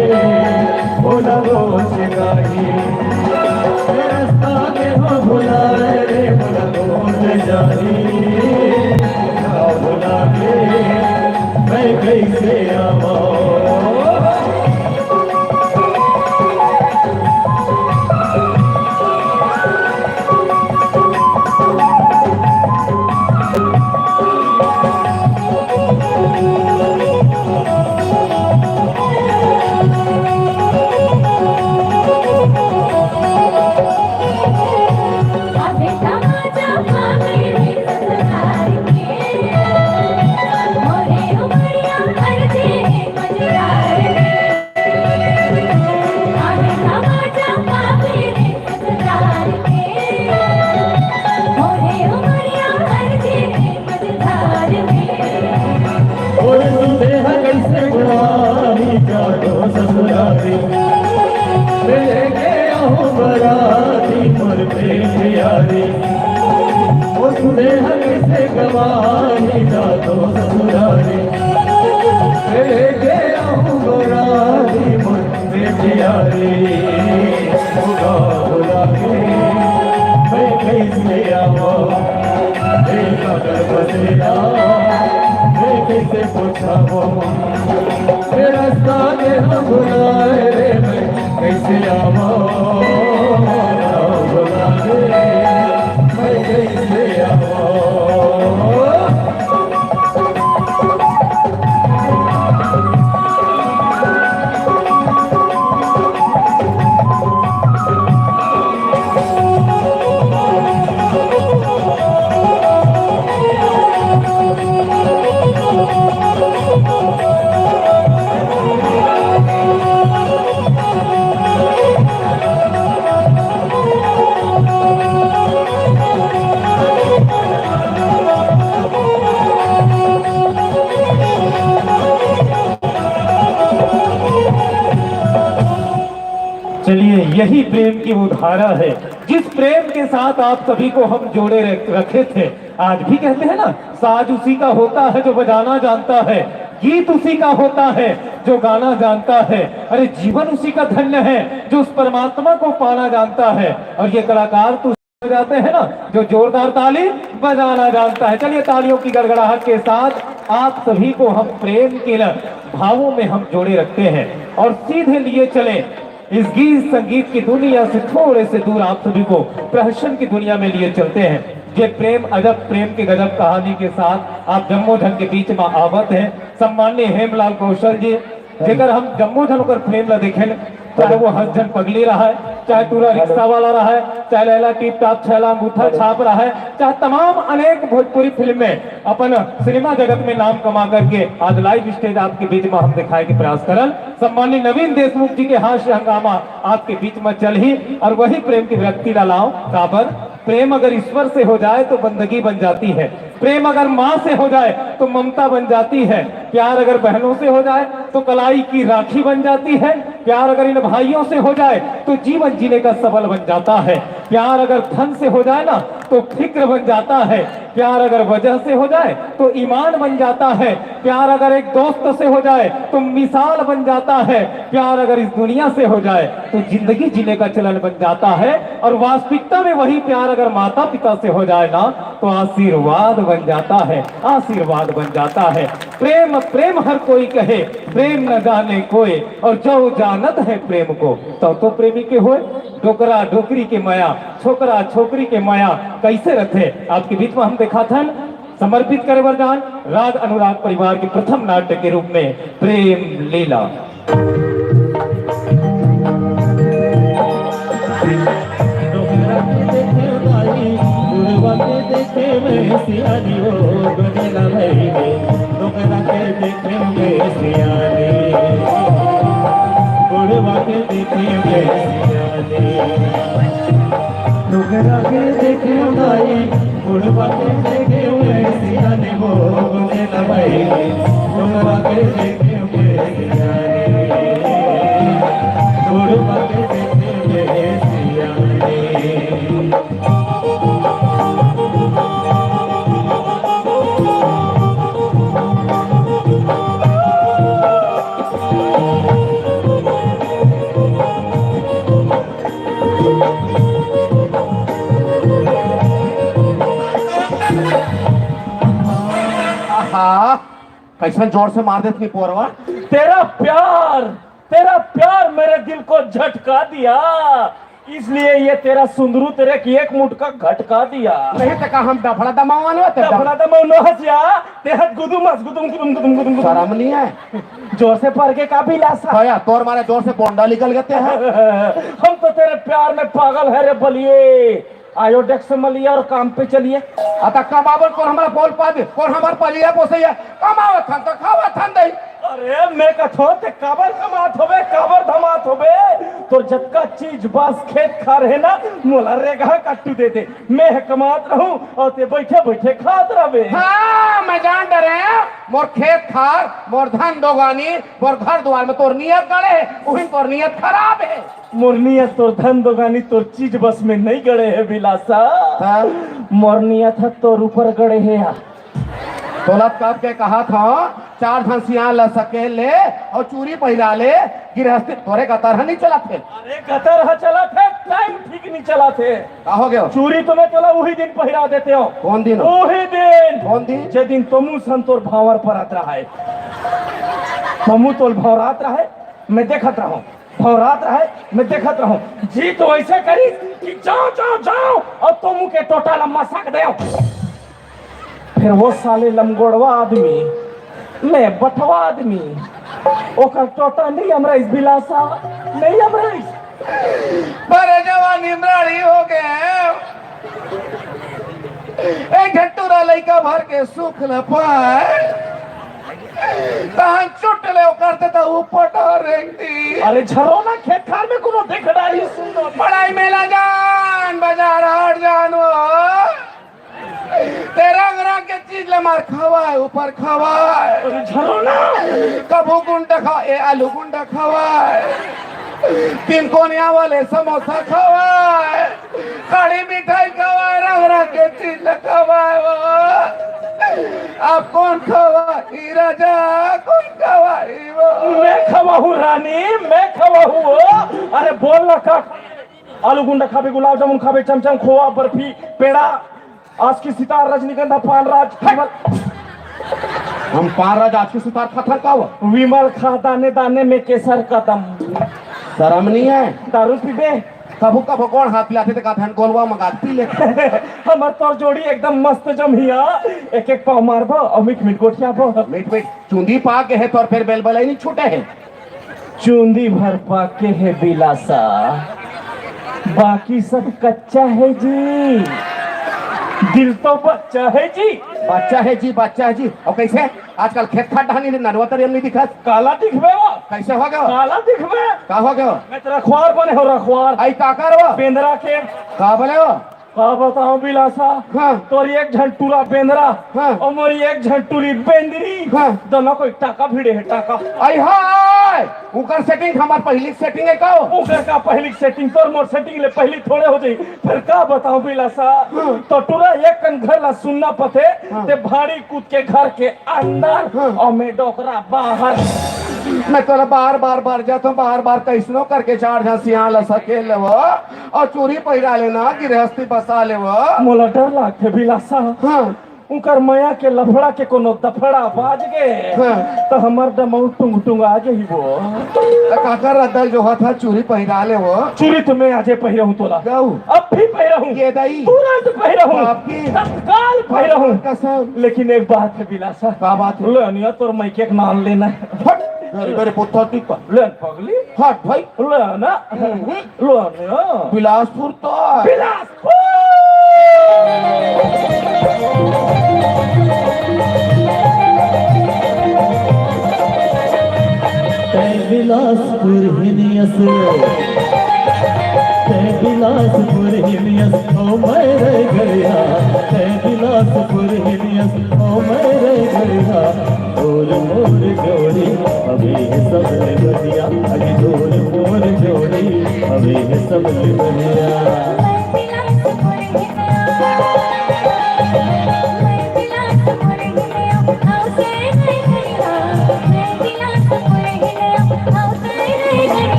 मोला रोज गाही। ए रास्ता के हो भुलाए रे, मोला रोज जाही। का भुला के मैं कैसे आवां? ससुरारी, मैं लेके आऊं बराती मोर प्रेम यारी। ओ सुने हक से गवाही जा तो ससुरारी, मैं लेके आऊं बराती मोर प्रेम यारी। बुला बुला के मैं कैसे आवा, मैं काकर बसेरा, मैं कैसे पहुंचावा। ए रस्ता के हम भुलाए रे, मैं कैसे आवा? भुला दे, मैं कैसे आवा? चलिए, यही प्रेम की वो धारा है, जिस प्रेम के साथ आप सभी को हम जोड़े रख-, रखे थे। आज भी कहते हैं ना, साज उसी का होता है जो बजाना जानता है, गीत उसी का होता है जो गाना जानता है। अरे, जीवन उसी का धन्य है जो उस परमात्मा को पाना जानता है। और ये कलाकार तो हो जाते हैं ना, जो जोरदार ताली बजाना जानता है। चलिए, तालियों की गड़गड़ाहट के साथ आप सभी को हम प्रेम के ल-, भावों में हम जोड़े रखते हैं और सीधे लिए चले इस गीत संगीत की दुनिया से थोड़े से दूर आप सभी को प्रहसन की दुनिया में लिए चलते हैं। ये प्रेम अजब, प्रेम के गजब कहानी के साथ आप जम्मो झन के बीच में आवत हैं। सम्माननीय हेमलाल कौशल जी, जेकर हम जम्मो झन ओकर प्रेम ला देखेन, चाहे वो हंस झन पगली रहा है, चाहे टूरा रिक्शा वाला रहा है, चाहे लैला टिप टाप छैला अंगूठा छाप रहा है, चाहे तमाम अनेक भोजपुरी फिल्म में अपन सिनेमा जगत में नाम कमा करके आज लाइव स्टेज आपके बीच में हम दिखाए के प्रयास करन। सम्माननीय नवीन देशमुख जी के हास्य हंगामा आपके बीच में चलही और वही प्रेम की व्यक्ति ला लाओ। काबर, प्रेम अगर ईश्वर से हो जाए तो बंदगी बन जाती है, प्रेम अगर माँ से हो जाए तो ममता बन जाती है, प्यार अगर बहनों से हो जाए तो कलाई की राखी बन जाती है, प्यार अगर इन भाइयों से हो जाए तो जीवन जीने का सबल बन जाता है, प्यार अगर धन से हो जाए ना तो फिक्र बन जाता है, प्यार अगर वजह से हो जाए तो ईमान बन जाता है, प्यार अगर एक दोस्त से हो जाए तो मिसाल बन जाता है, प्यार अगर इस दुनिया से हो जाए तो जिंदगी जीने का चलन बन जाता है। और वास्तविकता में वही प्यार अगर माता पिता से हो जाए ना तो आशीर्वाद बन जाता है, आशीर्वाद बन जाता है। प्रेम प्रेम हर कोई कहे, प्रेम न जाने कोई, और जो जानत है प्रेम को तो तो प्रेमी के होए। डोकरा डोकरी के मया, छोकरा छोकरी के मया कैसे रथे, आपके बीच में हम दिखाथन। समर्पित करे बर जान राग अनुराग परिवार के प्रथम नाट्य के रूप में प्रेम लीला। डोकरा के देखे दाई, बुढ़वा के देखे में सियानी हो, डोकरा भाई के, डोकरा के देखे में सियानी, बुढ़वा के देखे में सियानी। डोकरा के देखे दाई, बुढ़वा के देखे में सियानी हो, डोकरा भाई के, डोकरा के देखे में सियानी, बुढ़वा के देखे में सियानी। आहा, कैसन जोर से मार देत निपोरवा। तेरा प्यार, तेरा प्यार मेरे दिल को झटका दिया, इसलिए ये तेरा सुंदरू तेरे की एक मुठ का घटका दिया। नहीं तो का हम डफड़ा दमावन हो, तो डफ- डफड़ा दमावन हो हसिया, तेहत गुदुम हस गुदुम गुदुम गुदुम गुदुम गुदुम। शर्म नहीं है? जोर से पर के का बिलासा। भैया, तोर मारे जोर से बोंडा निकल गए हैं। हम तो तेरे प्यार में पागल है रे बलिए। आयो डेस्क से मलिए और काम पे चलिए। अतः कमावन कोन हमारा बोल पा दे, कोन हमारा पलिया पोसैया, कमावत हन तो खावत हन दई। अरे, मैं कथों, ते काबर कमात होबे, काबर धमात होबे? तोर जतका चीज बस खेत खार हे ना, मोला रेगहा कट्टू दे दे। मैं ह कमात रहूं अउ ते बइठे बइठे खात रहबे। हाँ, मैं जान डरेंव। मोर खेत खार, मोर धन दोगानी, मोर घर दुवार में तोर नियत गड़े हे, उहिन तोर नियत खराब हे। मोर नियत तोर धन दोगानी, तोर चीज बस में नइ गड़े हे बिलासा। हाँ। मोर नियत ह तोर ऊपर गड़े हे या। तोला कब के कहत हंव, चार झन सियान ल सकेल ले अउ चूरी पहिरा ले, गिरहस्ती तोरे गतर ह नइ चलत हे। अरे गतर ह चलत हे, टाइम ठीक नइ चलत हे। का हो गयो? चूरी तो मैं तोला उही दिन पहिरा देते हंव। कौन दिन? उही दिन। कौन दिन? जे दिन तोमू सन तोर भांवर परत रहय। तोमू तोल भौरात रहय, मैं देखत रहंव। भौरात रहय, मैं देखत रहंव। जी तो अइसे करिस कि जांव, जांव, जांव, अउ तोमू के टोटा ल मसक देंव। फेर वो साले लमगोड़वा आदमी, मैं बटवा आदमी, ओकर टोटा नइ अमराइस बिलासा, नइ अमराइस। पर जवानी मराड़ी हो गे। एक ठन टूरा लइका भर के सुख ल पाय। तहन चुट ले ओकर ते त ऊपर डहर रेंगती। अरे झरोना खेत खार में कोनो देख डारी सुंदर। पढ़ाई में ला जान, बाजार हट जान वो। ते रंग रंग के चीज ले मार खवाय, ऊपर खवाय। अरे झरोना। कभू गुंडा खा, ए आलू गुंडा खवाय। तीन कोनिया वाले समोसा खवाय। कड़ी मिठाई खवाय, रंग रंग के चीज ल खवाय वो। अब कोन खवाही राजा, कोन खवाही वो? मैं खवाहूँ रानी, मैं खवाहूँ वो। अरे बोल ना का? आलू गुंडा खाबे, गुलाब जामुन खाबे, चमचम, खोवा, बर्फी, पेड़ा, आज की सितार, रजनीगंधा, पान राज, विमल। हम पान राज आज की सितार खाथन का वो? विमल खा दाने दाने में केसर कदम। शरम नइ हे? दारू पीबे? कभू कभू गोड़ हाथ पिलाथे ते का धन गोलवा मंगा के पी लेथे। हमर तोर जोड़ी एकदम मस्त जमही या। एक एक पाव मारबो अउ मीठ मीठ गोठियाबो। मीठ मीठ चुंदी पाके हे तोर, फेर बेलबलई नइ छूटे हे। चुंदी भर पाके हे बिलासा, बाकी सब कच्चा हे जी। दिल तो बच्चा हे जी। बच्चा हे जी, बच्चा हे जी। अउ कइसे? आजकल खेत खार डहन नरवा तरिया म नइ दिखस। काला दिखबे वो। कइसे हो गयो? काला दिखबे। का हो गयो? मैं तो रखवार बने हंव, रखवार। अई का करबो? बेंदरा के। का बोले वो? का बतावं बिलासा? हाँ। तोर एक झन टूरा बेंदरा हाँ। अउ मोर एक झन टूरी बेंदरी। हाँ। दोनों कोई टाका भिड़े हे, टाका। अई हाय! उकर सेटिंग हमर पहिली सेटिंग हे का वो? उकर का पहिली सेटिंग? तोर मोर सेटिंग ले पहिली थोड़े हो जाही। फेर का बतावं बिलासा? हाँ। तोर टूरा एक कन घर ला सुन्ना पथे, हाँ। ते भाड़ी कूद के घर के अंदर हाँ। अउ मैं डोकरा बाहर। मैं तोला बार बार बर जाथंव, बार बार कइसनो करके चार झन सियान ल सकेल लेवो अउ चूरी पहिरा लेना, गिरहस्ती बसा लेवो। मोला डर लागथे बिलासा। हाँ। उकर मया के लफड़ा के कोनो दफड़ा बाज गे हाँ। त हमर डमऊ टुंग टुंग आ जाही वो। त काकर रद्दा ल जोहत हस, चूरी पहिरा लेवो। चूरी तो मैं आजे पहिरहूँ तोला। गऊ। अभी पहिरहूँ। ये दाई। तुरंत पहिरहूँ। बाप की। तत्काल पहिरहूँ। कसम। लेकिन एक बात हे बिलासा। का बात हे? ले अनिया तोर मइके के नाम लेना हे। हट, गरीब रे पुत्ता टिप्पा। ले पगली। हट भाई। ले ना। हम्म। ले ना। बिलासपुर तो। बिलासपुर। तैं बिलासपुर हिनियस, तैं बिलासपुर हिनियस, ओ मैं रे गड़िया, तैं बिलासपुर हिनियस, ओ मैं रे गड़िया, तोर मोर जोड़ी, अबे हे सबले बढ़िया, अरे तोर मोर जोड़ी, अबे हे सबले बढ़िया।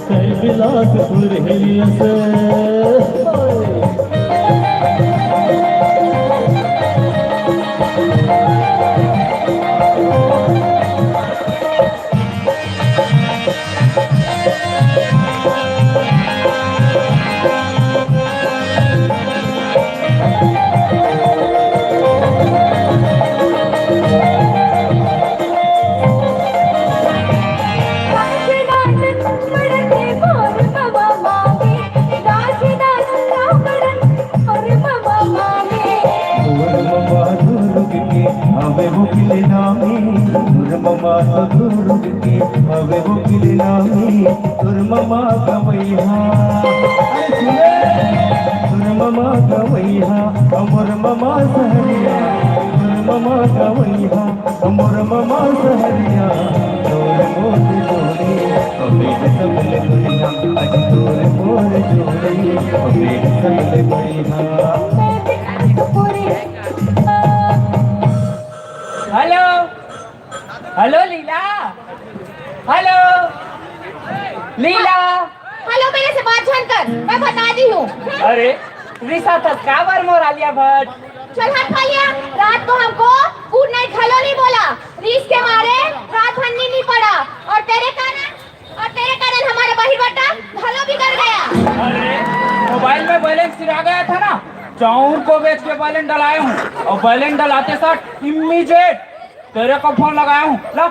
तैं बिलासपुर हिनियस। रुक के हवे हो गिलनामी, तोर ममा गवैहा। अरे सुने, तोर ममा गवैहा, हमर ममा सहरिया, तोर ममा गवैहा, हमर ममा सहरिया, तोर मोर जोड़ी, अबे सबले बढ़िया, आज तोर मोर जोड़ी, अबे सबले बढ़िया। हेलो, हेलो लीला, हेलो लीला। हेलो, मेरे से बात झन कर, मैं बता दी हूँ। अरे रिसा थस काबर मोर आलिया भट्ट? चल हट कालिया, रात को हमको गुड नाइट हेलो नहीं बोला, रीस के मारे रात भर नींद नहीं पड़ा, और तेरे कारण, और तेरे कारण हमारा बहिरवाटा हेलो बिगड़ गया। अरे मोबाइल में बैलेंस सिरा गया था ना, चाउर को बेच के बैलेंस डलाया हूँ, और बैलेंस डलाते साथ इमीडिएट तेरे को फोन लगाया हूँ। ला,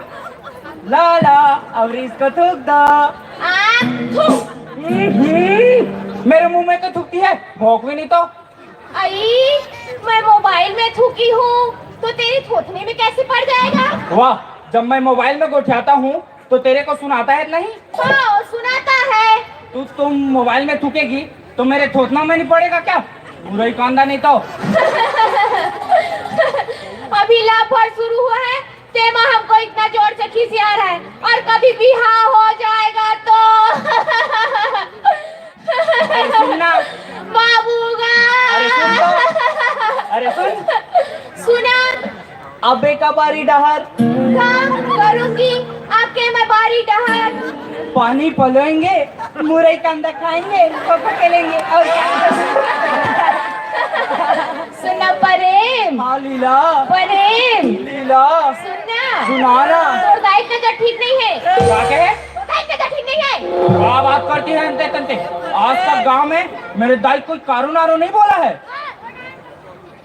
ला, ला, अब इसको थूक दो। आ, थू। हम्म, मेरे मुंह में तो थूकती है, भोंक भी नहीं तो। आई, मैं मोबाइल में थूकी हूँ, तो तेरी थूथनी में कैसे पड़ जाएगा? वाह, जब मैं मोबाइल में गोठियाता हूँ, तो तेरे को सुनाता है नहीं? हाँ, सुनाता है। तू, तुम मोबाइल में थूकेगी, तो मेरे थोथना में नहीं पड़ेगा क्या? बुराई कांदा नहीं तो। अभी लव भर शुरू हुआ है, तेमा हमको इतना जोर से खिसिया रहा है, और कभी बिहाव हो जाएगा तो। अरे सुन ना। बाबूगा। अरे सुन तो। अरे सुन। सुना। अबे का बारी डहर। काम करूंगी आपके मैं बारी डहर। पानी पलोएंगे, मुरई कांदा खाएंगे, कोको खेलेंगे और क्या? सुना प्रेम। हाँ लीला। प्रेम। लीला। सुनना। सुनाना। तोर दाई का तो ठीक नहीं है। क्या कहे? तोर दाई का तो ठीक नहीं है। क्या बात करती है अंते तंते? आज तक गांव में मेरे दाई कोई कारू नारू नहीं बोला है।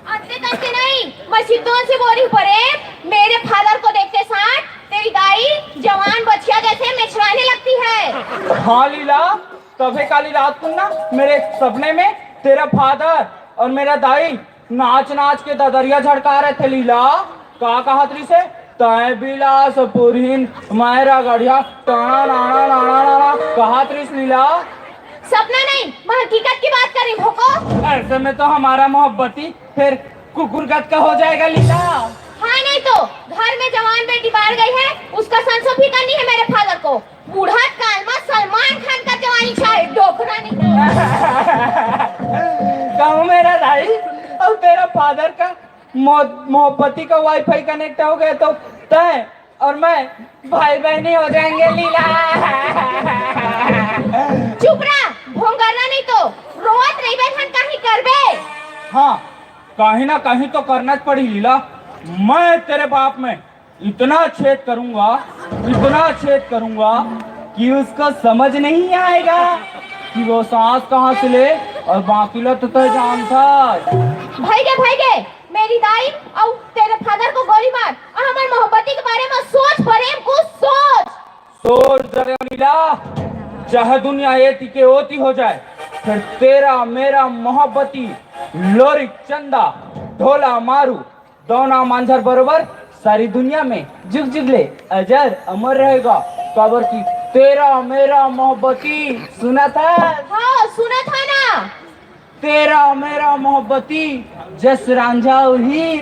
अंते तंते नहीं, मैं सिद्धों से बोली हूँ प्रेम। मेरे फादर को देखते साथ तेरी दाई जवान बछिया जैसे मेछराने लगती है। हाँ लीला, तबे काली रात को ना मेरे सपने में तेरा फादर और मेरा दाई नाच नाच के ददरिया झड़का रहे थे लीला। का कहत रहिसे? तय बिलास पुरहिन, मैं रगड़िया, टाणा नाणा नाणा नाणा कहत रहिस लीला। सपना नहीं, मैं हकीकत की बात कर रही हूँ भोको। ऐसे में तो हमारा मोहब्बती फिर कुकुर गत का हो जाएगा लीला। हाँ नहीं तो, घर में जवान बेटी बाहर गई है, उसका संसो भी करनी है मेरे फादर को। बूढ़ा काल में सलमान खान का जवानी चाहे, डोकरा नहीं तो। कहूँ मेरा दाई और तेरा फादर का मो-, मोहब्बती का वाईफाई कनेक्ट हो गया तो तय और मैं भाई बहनी हो जाएंगे लीला। चुप रहा, भोंगरना नहीं तो, रोवत रहिबे धन काहीं करबे। हाँ, कहीं ना कहीं तो करना पड़ी लीला। मैं तेरे बाप में इतना छेद करूंगा, इतना छेद करूंगा कि उसको समझ नहीं आएगा कि वो सांस कहाँ से ले और बाकी लो तो, तो जानता। भाई के, भाई के, मेरी दाई और तेरे फादर को गोली मार और हमारे मोहब्बती के बारे में सोच, प्रेम को सोच। सोच जरे लीला, चाहे दुनिया एती के ओती हो जाए, फिर तेरा मेरा मोहब्बती लोरी चंदा ढोला मारू दोना मांझर बरोबर सारी दुनिया में जुग जुग ले अजर अमर रहेगा। काबर की तेरा मेरा मोहब्बती सुना था। हाँ, सुना था ना। तेरा मेरा मोहब्बती जस रांझा और हीर,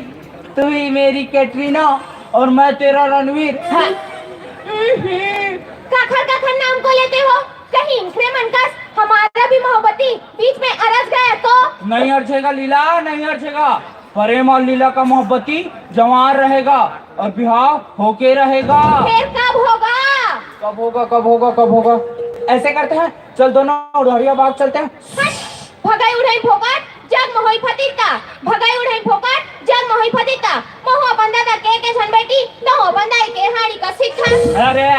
तू ही मेरी कैटरीना और मैं तेरा रणवीर। हाँ। हम्म, काखर काखर नाम को लेते हो, कहीं इंखरे मन का हमारा भी मोहब्बती बीच में अरज गया तो? नहीं अरझेगा लीला, नहीं अरझेगा। प्रेम और लीला का मोहब्बती जवान रहेगा और बिहाव होके रहेगा। फिर कब होगा? कब होगा, कब होगा, कब होगा? ऐसे करते हैं, चल दोनों उढ़रिया बाग चलते हैं। हट! भगई उढ़ई फोकट, जग म होई फतिक्का। भगई उढ़ई फोकट, जग म होई फतिक्का। महू अपन दादा के, के झन बेटी, तहू अपन दाई के हाड़ी का सिक्खा। अरे,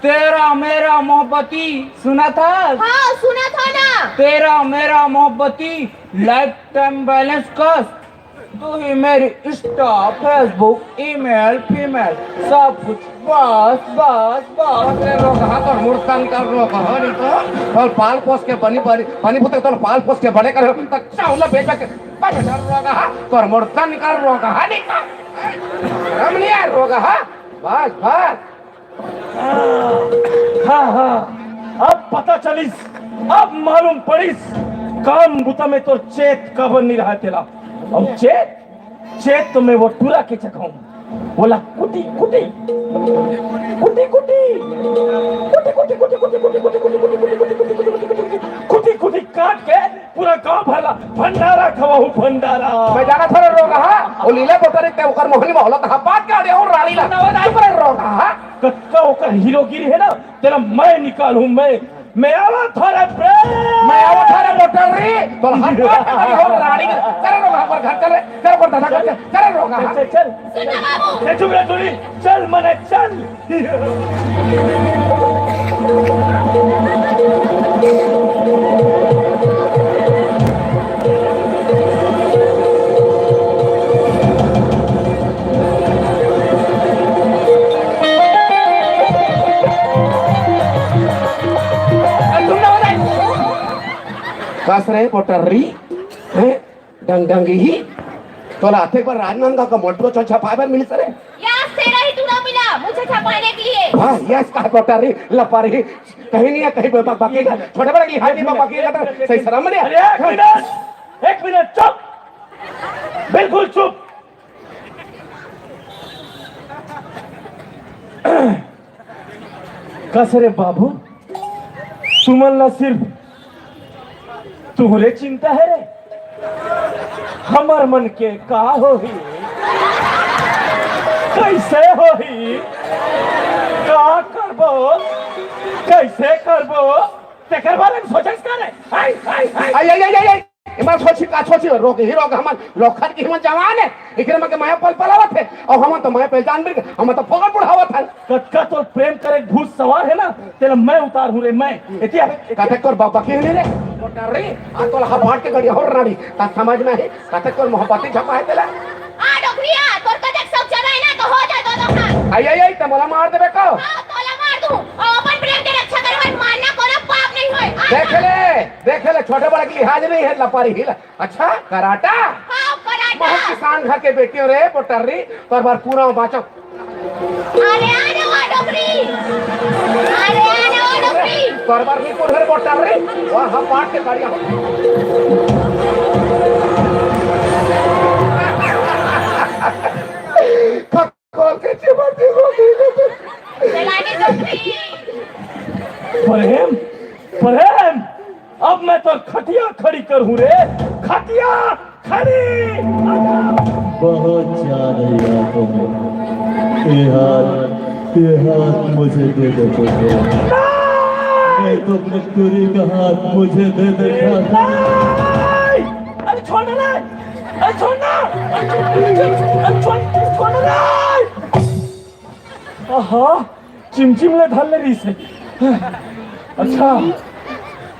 तेरा मेरा मोहब्बती सुना था? हाँ, सुना था ना। तेरा मेरा मोहब्बती लाइफ टाइम बैलेंस कस। तू ही मेरी इंस्टा, फेसबुक, ईमेल, फीमेल, सब कुछ। बस, बस, बस। अरे रोगहा, तोर मुर्तन कर रोगहा, नहीं तो। तोर पाल पोस के बनी, बनी, बनी पुत्र, तोर पाल पोस के बड़े कर, तक चावल बेच के, बस कर रोगहा, तोर मुर्तन कर रोगहा, नहीं तो। रमनिया रोगहा, बस, बस। हाँ, हाँ, अब पता चलिस, अब मालूम पड़िस, काम बुता में तोर चेत काबर नइ रहय तेला। अउ चेत, चेत तो मैं वो टूरा के चखाऊं, बोला कुटी कुटी, कुटी कुटी, कुटी कुटी, कुटी कुटी, कुटी कुटी, कुटी कुटी, कुटी कुटी, कुटी कुटी, कुटी कुटी, कुटी कुटी, कुटी कुटी काट के पूरा गांव भर ला भंडारा खवाहूं, भंडारा। मैं जानथों रे रोगहा, वो लीला बोतरी ते ओकर मोहनी मोहलत हा बात का दे और रानी ला। चुप रे रोगहा। कतका ओकर हीरोगिरी हे ना, तेला मैं निकालहूं, मैं, मैं आवथों रे प्रेम। मैं आवथों रे मोटरी, तो हाथ बात का दे और रानी। चल रे रोगहा पर घर चल रे, चल पर दादा घर चल, चल रे रोगहा। चल, चल, चल। सुन ना बाबू। ए, चुप रे टूरी, चल मने चल। कस रे पोटर्री, हैं? डंग डंग ही। तोला आथे एक बार राजनांदगांव का मोटरो चल छपाए बर मिलिस रे। यस, तेरा ही टूरा मिला मुझे छपाने के लिए। हाँ, यस, कहा पोटर्री, लपारी, कहीं नहीं है, कहीं बक-, बक-, बकी का, छोटे बड़े की हाथ नहीं बक-, बकी का, तो सही सलाम नहीं है। अरे, एक मिनट, एक मिनट, चुप, बिल्कुल चुप। कस रे बाबू, तुमन ला सिर्फ तुहरे चिंता हे रे, हमर मन के का होही, कइसे होही, का करबो, कइसे करबो, तेकर बारे में सोचेस का रे? हाय, हाय, हाय। आई, आई, आई, आई, आई। एमा सोची का सोची, रोगही रोग, हमन लोखन के हमन जवान हे, एकरे मन के मया पल पल आवत हे, अउ हमन तो मया पहचान मिल, हमन तो फोकट बुढ़ावत हन। कतका तोर प्रेम करे भूत सवार हे ना, तेला मैं उतारहूं रे, मैं। एतिया। कतक तोर बाबा के नहीं रे, मोटर रे, आ तोला हपाट के गड़िया हो रानी, ता समझ में हे, कतक तोर मोहब्बती झपा हे तेला। आ डोकरिया, तोर कतक सब जगह हे ना, तो हो जाए दोनों हाथ। आई, आई, आई, त मोला मार देबे का? हाँ, तोला मार दूं, अउ अपन प्रेम के रक्षा करे बर मारना कोनो पाप नहीं होय। आ देख ले, देख ले, छोटे बड़े के लिहाज नहीं हे, लपारी हिला। अच्छा, कराटा? हाँ, कराटा। बहुत किसान घर के बेटी हो रे, पोटर्री, तोर बर पूरा बाँचो। अरे, अरे, वो डोकरी। अरे, अरे, वो डोकरी। तोर बर नहीं पूरा रे, पोटर्री। वाह, हम बांट के गाड़ियाँ हो। खोल के चिमट दी, खोल के चिमट दी। चला के डोकरी। प्रेम, प्रेम। अब मैं तो खटिया खड़ी करहूं रे, खटिया खड़ी। बहुत ज्यादा याद है। ये हाथ, ये हाथ मुझे दे दे, छोटे। नहीं! मैं तो अपने टूरी का हाथ मुझे दे दे, छोटे। नहीं! अरे छोड़ ना, अरे छोड़ ना, अरे छोड़, अरे छोड़, अरे छोड़ ना। आहा, चिमचिम ले धर ले रहीस हे। अच्छा,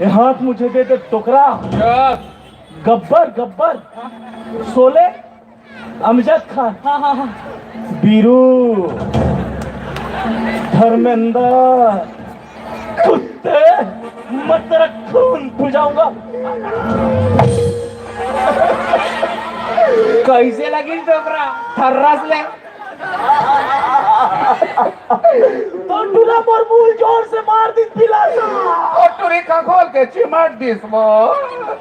ये हाथ मुझे दे दे टोकरा। यस। गब्बर, गब्बर, शोले, अमजद खान, हाँ, हाँ, हाँ। बीरू, धर्मेंद्र, कुत्ते, मैं तेरा खून बुझाऊंगा। कइसे लगिस डोकरा? थर्रस ले। तो टूरा मोर मुंह जोर से मार दिस पिलासा। ओ टूरी का खोल के चिमट दिस वो।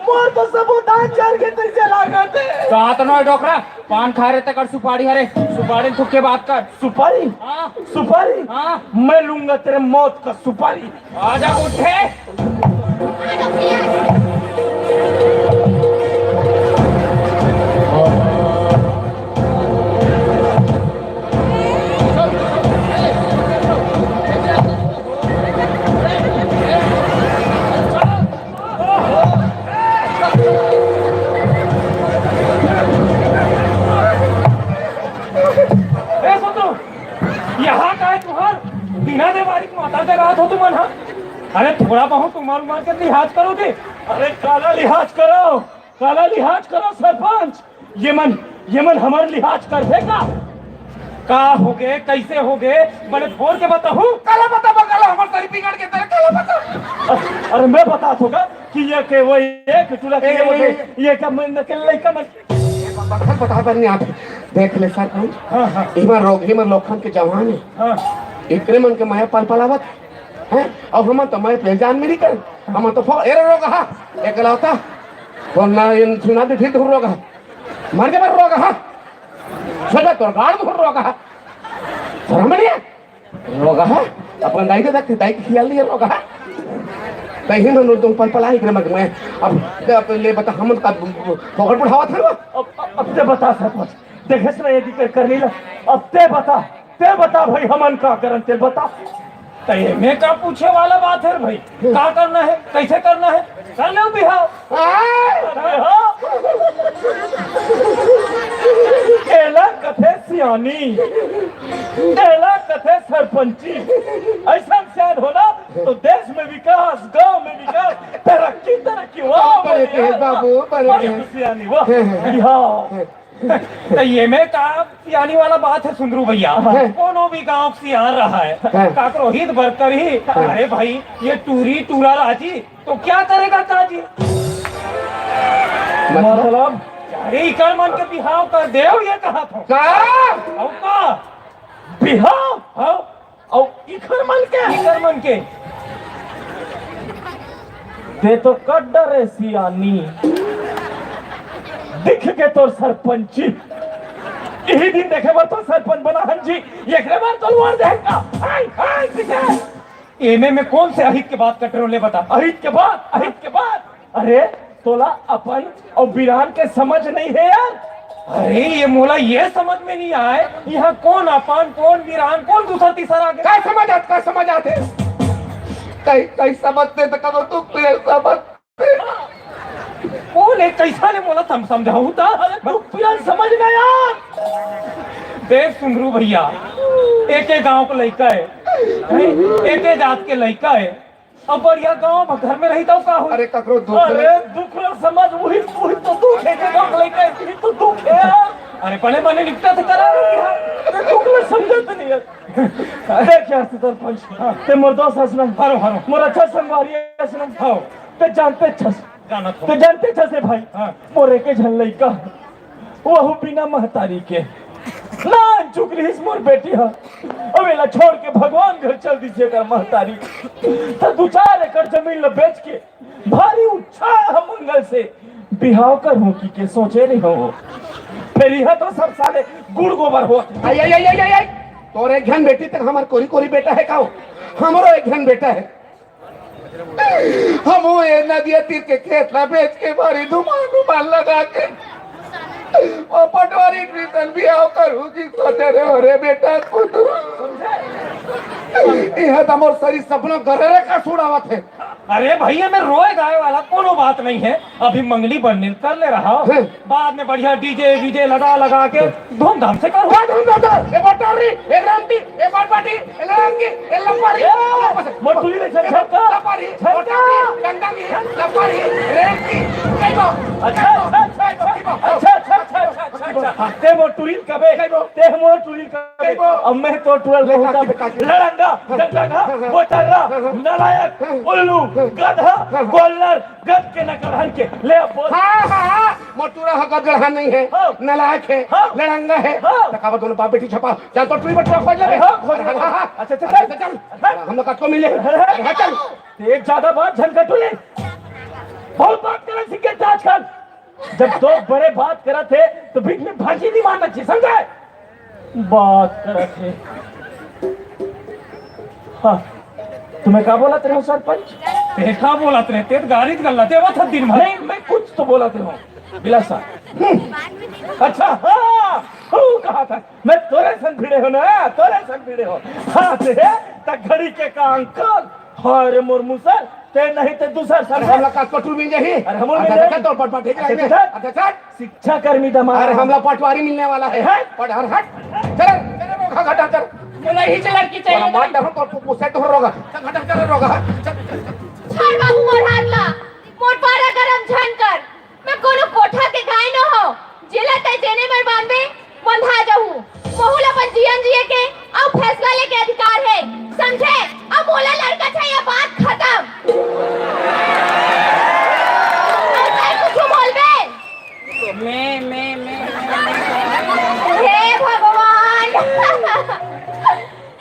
मोर तो सबो दांत जर के तइसे लागत हे। दांत नोय डोकरा, पान खा रहे तेकर सुपारी हरे, सुपारी थूक के बात कर। सुपारी? हाँ। सुपारी? हाँ। मैं लूंगा तेरे मौत का सुपारी। आजा उठे। ए, सुन तो। ये हाथ आय तुंहर, बिना देवारी के माता के रात हो तुमन, हाँ? अरे, थोड़ा बहुत उमर उमर के लिहाज करो जी। अरे, काला लिहाज करो, काला लिहाज करो सरपंच। ये मन, ये मन हमर लिहाज करथे का? का होगे, कइसे होगे, बने फोन के बताहूँ? काला बताबो, काला हमर सरी बिगड़ के तेरे काला बता। अरे, मैं बताथों का कि ये के वो, ये के टूरा के ए, वो, ए, ये, ये का मन के लइका मन बखत बता बर नहीं आते। देख ले सरपंच, हाँ, हाँ। इमा रोगही मन लोखन के जवान हे। हाँ। एकरे मन के मया पल पल आवत हे। अउ हमन तो मया पेल जान मिली कर, हमन तो फो-, एरे रोगहा, एकलौता, तो ना इन सुना दे फिर रोगहा, मर के मर रोगहा, सोचा तोर गाड़ धुर रोगहा, शर्म नहीं है? रोगहा, अपन दाई के, दाई के खियाल लिए रोगहा। तहीं न तुम पल पल आई करे मग मैं। अब, अब ले बता, हम का पकड़ बुढ़ावा था ना? अब, अब, अब ते बता सरपंच, देखेस ना ये दिक्कत कर लीला। अब ते बता, ते बता भाई, हमन का करन, ते बता। त एमे का पूछे वाला बात हे भाई? का करना हे, कैसे करना हे, कर ले बिहाव। हाँ। एला कथे सियानी, एला कथे सरपंची। ऐसा सियान होना तो देश में विकास, गांव में विकास, तरक्की, तरक्की। वाह, बड़े बढ़िया। तेज बाबू, बड़े बढ़िया तेज। सियानी, वाह। हैं, हैं, हैं। बिहाव। हैं। त एमे का सियानी वाला बात हे सुंदरू भैया। हैं। कोनो भी गांव के सियान रहा हे, हैं। काकरो हित बर करही। हैं। अरे भाई, ये टूरी टूरा राजी तो क्या करेगा काजी? मतलब? मतलब? अरे, इकर मन के बिहाव कर देव, ये कहा था। का? अउ का? बिहाव? हाँ? अउ इखर मन के? इखर मन के? ते तो कड्डा रे सियानी। दिख के तोर सरपंची। इही दिन देखे बर तो सरपंच बना हन जी। एकरे बर तो लोन देहन का? हाय, हाय, पीछे। एमे में कौन से अहित के बात कट रहे हो, ले बता। अहित के बात, अहित के बात। अरे, तोला अपन अउ बिरान के समझ नहीं हे यार। अरे, ये मोला ये समझ में नहीं आए, यहाँ कौन अपन, कौन बिरान, कौन दूसरा तीसरा आगे? का समझ आत, का समझ आत हे? कहीं, कहीं समझते तो करो तू, फिर समझ। कौन हे, कैसा ले मोला सम-, समझाऊं ता? अरे, तू पिया समझ ना यार। देख सुंदरू भैया, एक एक गांव के लइका हे, नहीं, एक एक जात के लइका हे। अब बढ़िया गांव में घर में रही तो का हो? अरे, ककरो दुख अरे, ले। दुख ना समझ, वही, वही तो दुख हे, एक एक गांव के लइका हे, वही तो दुख हे यार। अरे, बने बने निपटा तो करा रही है। अरे, दुख ना समझत नहीं है। देख यार, सरपंच, हाँ। ते मोर दोस्त हस ना। हरो, हरो। मोर अच्छा संगवारी हस ना। हाँ। ते जानते छस। जानत हो। ते जानते छस रे भाई। हाँ। मोर एके झन लइका, वहू बिना महतारी के। नानचुक रिहिस मोर बेटी ह। अब एला छोड़ के भगवान घर चल दिस एकर महतारी। त दू चार एकड़ जमीन ल बेच के भारी उच्छाह मंगल से बिहाव करहूं कि के सोचे रहे हो। फेर इहा तो सब साले गुड़ गोबर होत। आई, आई, आई, आई, आई, आई। तोर एक झन बेटी तक हमर कोरी कोरी बेटा हे का हो? हमरो एक झन बेटा हे। हमू ए नदिया तीर के खेत ला बेच के भारी धुमान धुमान लगा के वो पटवारी ट्यूशन बिहाव करहूं कि सोचे रहे हो रे बेटा पुतरू। इहा त मोर सरी सपना गरेरे का सुड़ावत हे। अरे भैया, मैं रोए गाए वाला कोनो बात नहीं है। अभी मंगनी बन्नी कर ले रहा हूँ। हैं। बाद में बढ़िया डीजे वीजे लगा लगा के धूमधाम से करो। क्या धूमधाम से? ए बटोरी, ए रामटी, ए बारबाटी, ए लड़ंगी, ए लपारी, ए, लपारी, मोटुरी ले छक्का। लपारी, छक्का। मोटुरी, गंगांगी, लपारी, रेंगी। कई बो? अच्छा, अच्छा, अच्छा, अच्छा। अच्छा, अच्छा, अच्छा, अच्छा, अच्छा। ते मोटुरी कबे? कई बो? ते मोटुरी कबे? कई बो? अब मैं तो टुरल ले कहूँगा। काकी, काकी। लड़ंगा, हाँ। डंडा, हाँ, हाँ। बोतर्रा, हाँ, हाँ। नालायक, हाँ। उल्लू, हाँ। गधा, हाँ, हाँ। गोल्लर, गद के नकलहन के। ले अब बोल। हाँ, हाँ, हाँ। मोटुरा ह गदड़हा नहीं है, हाँ। नालायक है, हाँ। लड़ंगा है। हाँ। त काबर दोनों बाप बेटी छपा। चल तो टुरी बटुरा खोज ले। हाँ, खोज ले। हाँ, हाँ। अच्छा, अच्छा, अच्छा, चल। चल। हाँ। हम लोग कतको मिले। हाँ, हाँ। हाँ, चल। एक ज्यादा बात झन कटू ले। बहुत बात करे सीखे आजकल। जब दो बड़े बात करत हे, तो बीच में भाजी नहीं मारना चाहिए, समझे? बात करत हे। हाँ, तुम्हें का बोलत रहे हो सरपंच? ते का बोलत रहे? ते गारी गल्ला देवत ह दिन भर। नहीं, मैं कुछ तो बोलत रहे हूँ, बिलासा। हम्म। अच्छा, हाँ, वो कहा था, मैं तोरे संग भिड़े हो ना, तोरे संग भिड़े हो। हाँ, ते, त घड़ी के का अंकल, हाँ रे मोर मुसर, ते नहीं ते दूसर सर। अरे हमला का पटू मिल जाही। अरे हमला मिल अच्छा, जाही। चल, तो पट, पट, ठीक है, अच्छा, अच्छा। अच्छा, चल। शिक्षा कर्मी दमा। अरे हमला पटवारी मिलने वाला है। हैं? पट, हर हट। चल, चल, वो खा, खा, चल। नहीं, चल, लड़की चाहिए। मार डरो तो पु-, पुसे तो रोगा। चल, खा, चल, रोगा। चल, चल, चल। छोड़ बाबू मोर हाथ ला। मोर पारा गरम झन कर। मैं कोनो कोठा के गाय न हो, जेला तै जेने बर बांधबे, बंधा जहू। महू ल अपन जीवन जिए के अउ फैसला लेके अधिकार हे, समझे? अब मोला लड़का चाहिए, बात खत्म। अउ तै कुछु बोलबे? मैं, मैं, मैं, मैं, मैं। हे भगवान!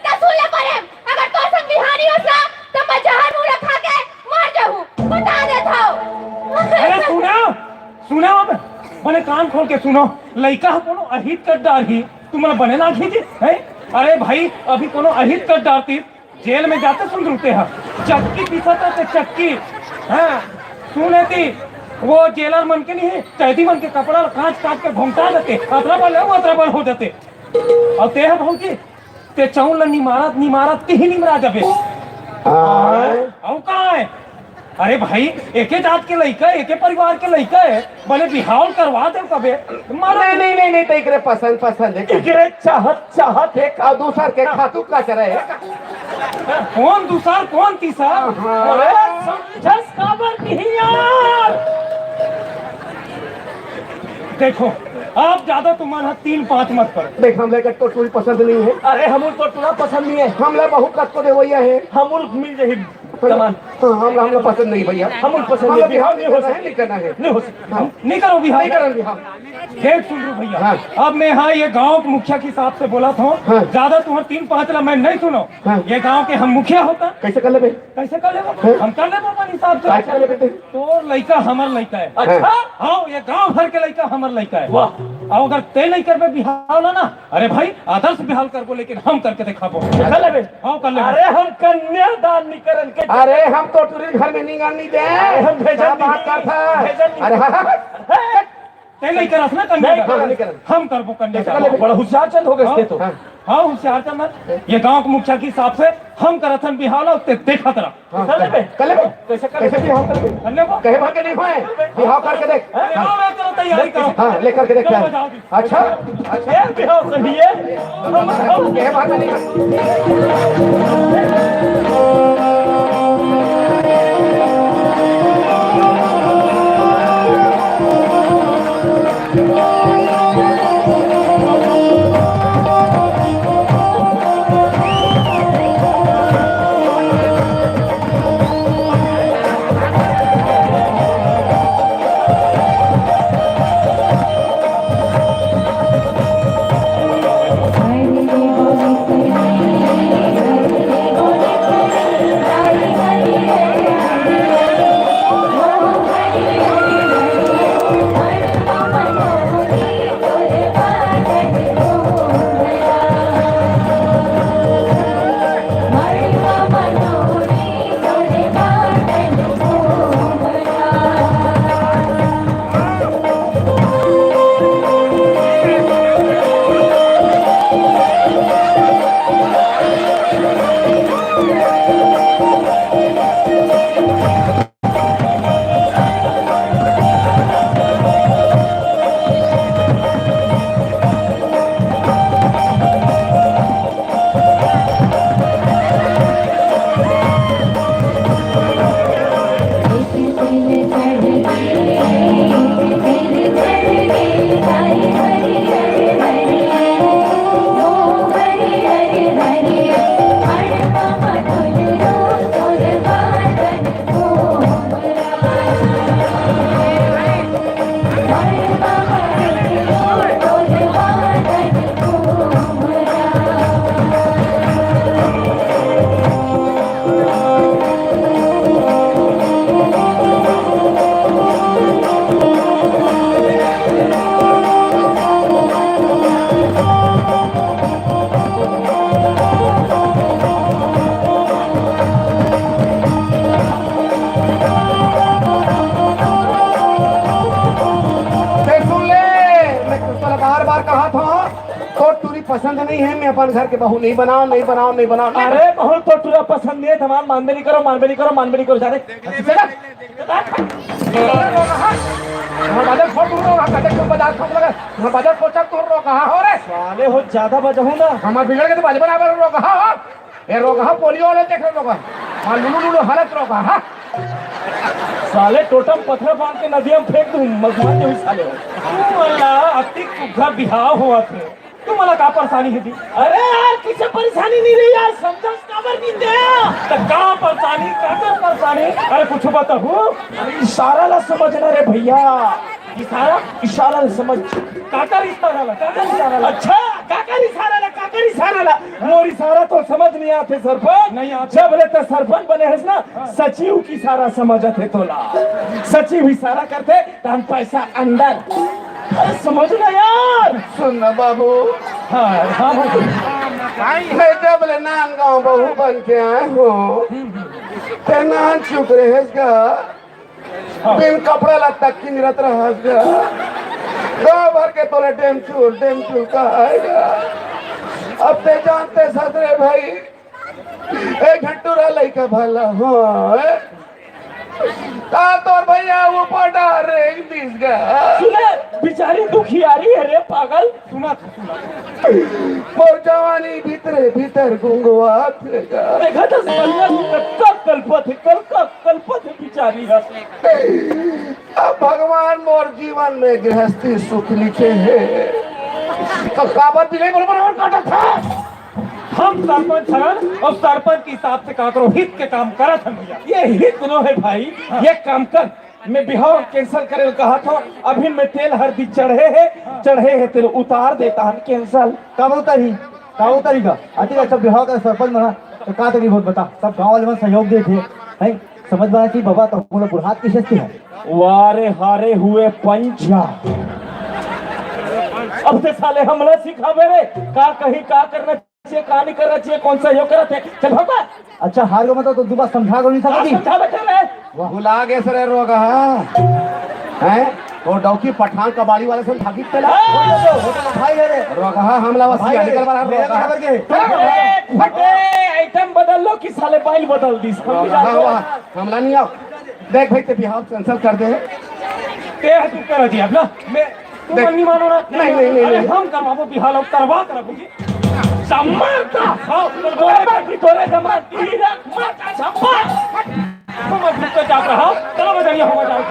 त सुन ला परेम, अगर तो संग बिहानी होस ना, त मैं जहर मुंह ला खा के मर जाहूं, बता देत हव। अरे सुना, सुना अब, बने कान खोल के सुनो, लइका ह कोनो अहित कर डारही, तुमन ला बने लागही जी, हैं? अरे भाई, अभी कोनो अहित कर डारतिस, जेल में जाते सुंदरू ते ह, चक्की पीसत रहते, चक्की। हाँ, सुन एती, वो जेलर मन के नहीं, कैदी मन के कपड़ा ला कांच कांच के घोंघटा देते, अतरा बल, वो अतरा बल हो जाते। अउ ते ह भौजी, ते चउर ला निमारत निमारत तिही निमरा जाबे। आय। अउ का हे? अरे भाई, एके जात के लइका, एके परिवार के लइका हे, बने बिहाव करवा दे कबे। मारो। नहीं, नहीं, नहीं, नहीं, तो एकरे पसंद, पसंद हे। एकरे चाहत, चाहत हे का? अउ दूसर के खातू का चरे हे? कौन दूसर, कौन तीसर? हाँ। अरे, समझस काबर नहीं यार? देखो, आप ज्यादा तुमन ह तीन पाँच मत करो। देख, हमला एकर टोटुरी पसंद नहीं हे। अरे, हमन टोटुरा पसंद नहीं हे। हमला बहुत कतको देवइया हे। हमन मिल जाही। हाँ, हमला, हमला पसंद नहीं भैया। हमन पसंद हमला नहीं। बिहाव नहीं करना हे, नहीं करना हे। नहीं हो सकता। हाँ। नहीं करो बिहाव। नहीं करन बिहाव। देख सुंदरू भैया, हाँ। अब मैं हा ये गांव के मुखिया के हिसाब से बोलत हंव। हाँ। ज्यादा तुमन तीन पाँच ला मैं नहीं सुनों। हाँ। ये गांव के हम मुखिया होता। कैसे कर लेबे? कैसे कर लेबो? हाँ। हम कर लेबो अपन हिसाब से। कैसे कर लेबे ते? तोर लइका हमर लइका हे। अच्छा। हाँ, ये गांव भर के लइका हमर लइका हे। वाह। अउ अगर ते नहीं करबे बिहाव ला ना, अरे भाई, आदर्श बिहाव करबो, लेकिन हम करके देखाबो। कर लेबे? हाँ, कर लेबे। अरे, हम कन्यादान नहीं करन के। अरे, हम टोटुरी घर में निंगन नहीं दे। अरे, हम भेजन क्या नहीं। बात करत हस? भेजन नहीं। अरे, हाँ, हाँ, हाँ। ते नहीं करस ना कन्यादान? नहीं, नहीं करन। हम करबो कन्यादान। कैसे कर लेबे? बड़ा होशियार चंद हो गए हाँ, ते तो। हाँ। हाँ, होशियार चंद। ये गांव के मुखिया के हिसाब से हम करत हन बिहाव ला, ते देखत रह। हाँ, कर लेबे? कर लेबे? कैसे कर कैसे लेबे? बिहाव कर लेबे? कर लेबो? कहे भर के नहीं होय, बिहाव करके देख। अरे, हाँ। आओ, मैं चलो तैयारी करो। हाँ, लेकर के देख चलो, क्या है। बजाओ जी। अच्छा, अच्छा। ए, बिहाव सही हे। हम, हम कहे भर के नहीं होय। ते सुन ले, मैं तोला बार-बार कहत हंव, टोटुरी पसंद नहीं हे, मैं अपन घर के बहू नहीं बनांव, नहीं बनांव, नहीं बनांव। अरे, बहू टोटुरा पसंद नहीं हे, तमान मानबे नहीं करो, मानबे नहीं करो, मानबे नहीं करो, जाने। हमर बाजा फोड़ दूँ, हम कतक क्यों बजा, ठोक लगा, हमर बाजा फोड़, चल, तोर रोगहा हो रे। साले हो, ज्यादा बजाहूँ ना। हमर बिगड़ के तो बाजा बराबर रोगहा हो। ए रोगहा, पोलियो वाले देख रहे रोगहा। हाँ, लुलु लुलु हालत रोगहा। साले टोटम पथरा बांध के नदिया में फेंक दूँ, मगुआ के हुई साले हो। तू वाला अतिक सुघर बिहाव होवत हे। तुमला का परेशानी हे जी? अरे यार, किसे परेशानी नहीं रही यार, समझस काबर नहीं दे? त का परेशानी, काकर परेशानी? अरे कुछ बताहू। अरे इशारा ला समझना रे भैया। इशारा? इशारा ला समझ। काकर इशारा ला, काकर इशारा ला? अच्छा, काकर इशारा ला, काकर इशारा ला? मोर इशारा तो समझ नहीं आते सरपंच। नहीं आते। जब ले ते सरपंच बने हस ना, हाँ। सचिव के इशारा समझ आथे तोला। सचिव इशारा करथे, तहन पैसा अंदर। अरे समझ ना यार। सुन ना बाबू। हाँ, हाँ, हाँ। मैं जब ले नांदगांव बहू बन के आए हूँ, ते नानचुक रहेस गा। हाँ। बिन कपड़ा लत्ता किंजरत रहस गा। गाँव भर के तोला डेमचुल, डेमचुल कहाय गा। अब ते जानते ससुरे भाई, एक ठन टुरा लइका भला होय, का तोर भैया ऊपर डाल रेंग दिस गा। सुने, बिचारी दुखियारी हे रे पागल। सुना था, सुना था। मोर जवानी भीतरे भीतर गुंगवाथे गा। देखा था, कलका, कलका कलपत हे, कलका कलपत हे बिचारी ह। अब भगवान मोर जीवन में गृहस्थी सुख लिखे हे। तो काबर बिलाई बरोबर और काटत था? हम सरपंच हरन अउ सरपंच के हिसाब से काकरो हित के काम करत हन भैया। ये हित नो हे भाई, ये काम कर। मैं बिहाव cancel करे ल कहत हंव। अभी मैं तेल हरदी चढ़े हे, चढ़े हे तेल उतार देता हन cancel। का बोलता ही? का बोलता ही का? अति अच्छा बिहाव का सरपंच बना, तो का तकलीफ होत बता? सब गांव वाले मन सहयोग देत हे, हैं? समझ में आना चाहिए बाबा, तो हम लोग बुढ़ात की शक्ति है। वारे हारे हुए पंचा। अब ते साले हमला सिखाबे रे, का कही, का करना चाहिए, का नहीं करना चाहिए, कौन सा यो करत हे। चल भाग बा। अच्छा, हार गो मतलब तो दुबारा समझा को नहीं का सकती? समझा बेटा रे? भुला गे सरे रोगहा। हैं? वो डौकी पठान कबाड़ी वाले से भागी तेला। हाँ। वो तो, वो तो भाई है रे। रोगहा हमला वसी भाई है। निकल वाला मेरा रोगहा। बराबर के। ए, फटे, item बदल लो कि साले बाइल बदल दी। रोगहा, वाह, हमला नहीं आओ। देख भाई, ते बिहाव cancel कर दे। ते तू कर दिया ना। मैं, तू देख। मन नहीं मानो ना। नहीं, नहीं, नहीं, अरे नहीं। हम करवाबो बिहाव, करवा कर रखूंगी। सम्मान का। हाँ, तो तोरे पर भी तोरे सम्मान। तीरथ माता सम्मान। हम अब रुक के जाता, हाँ। चलो, मैं जाइए, हम जाओ।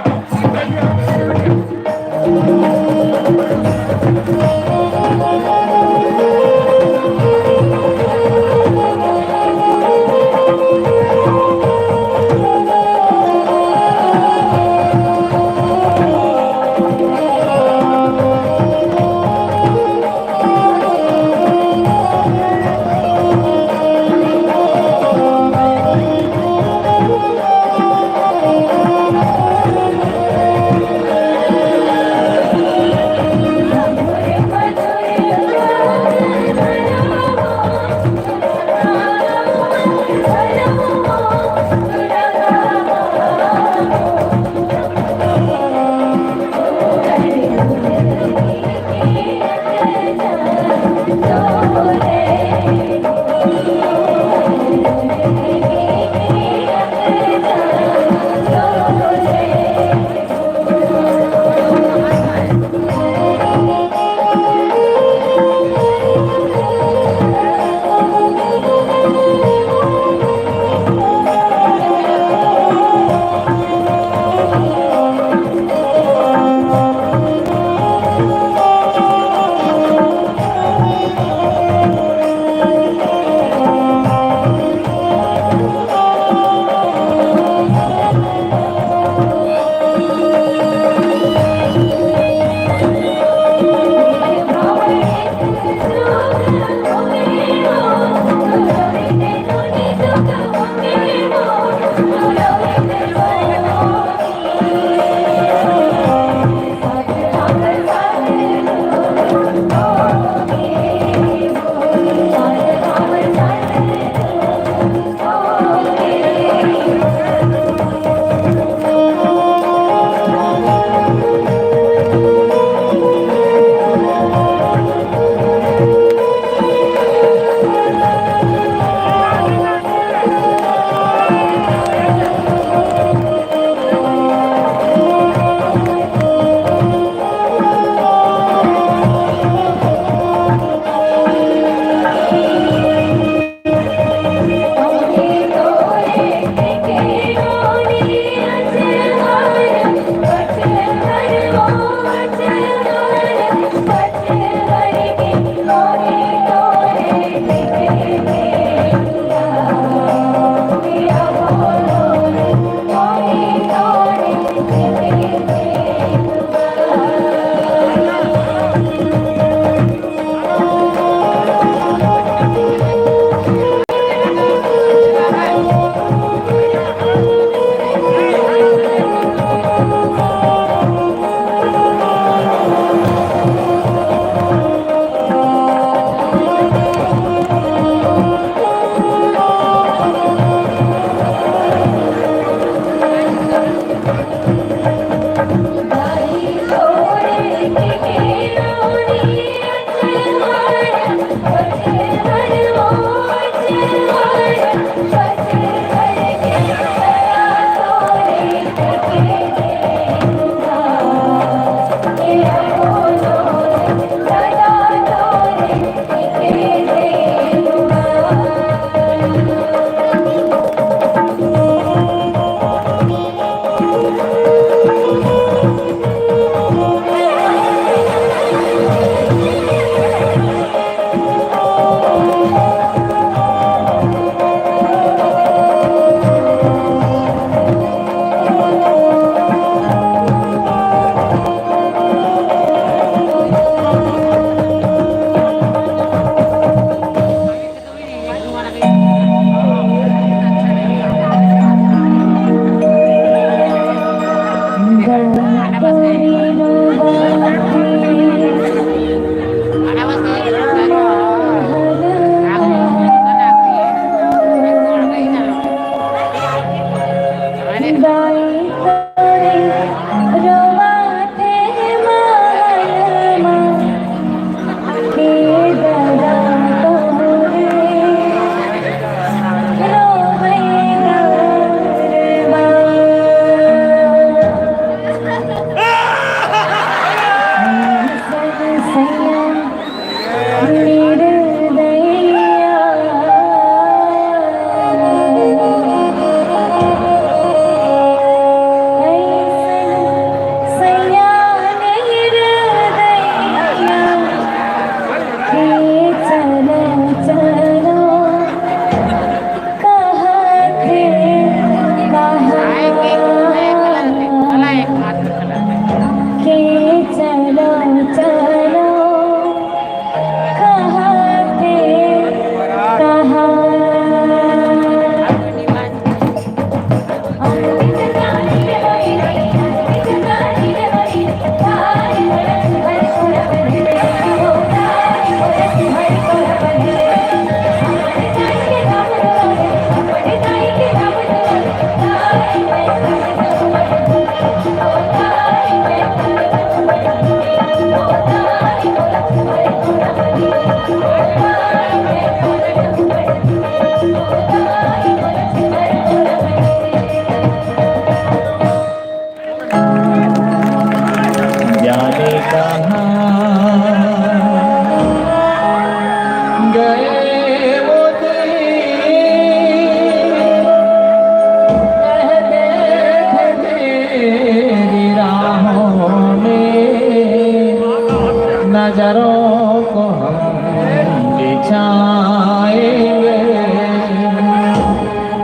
नजरों को हम बिछाएंगे,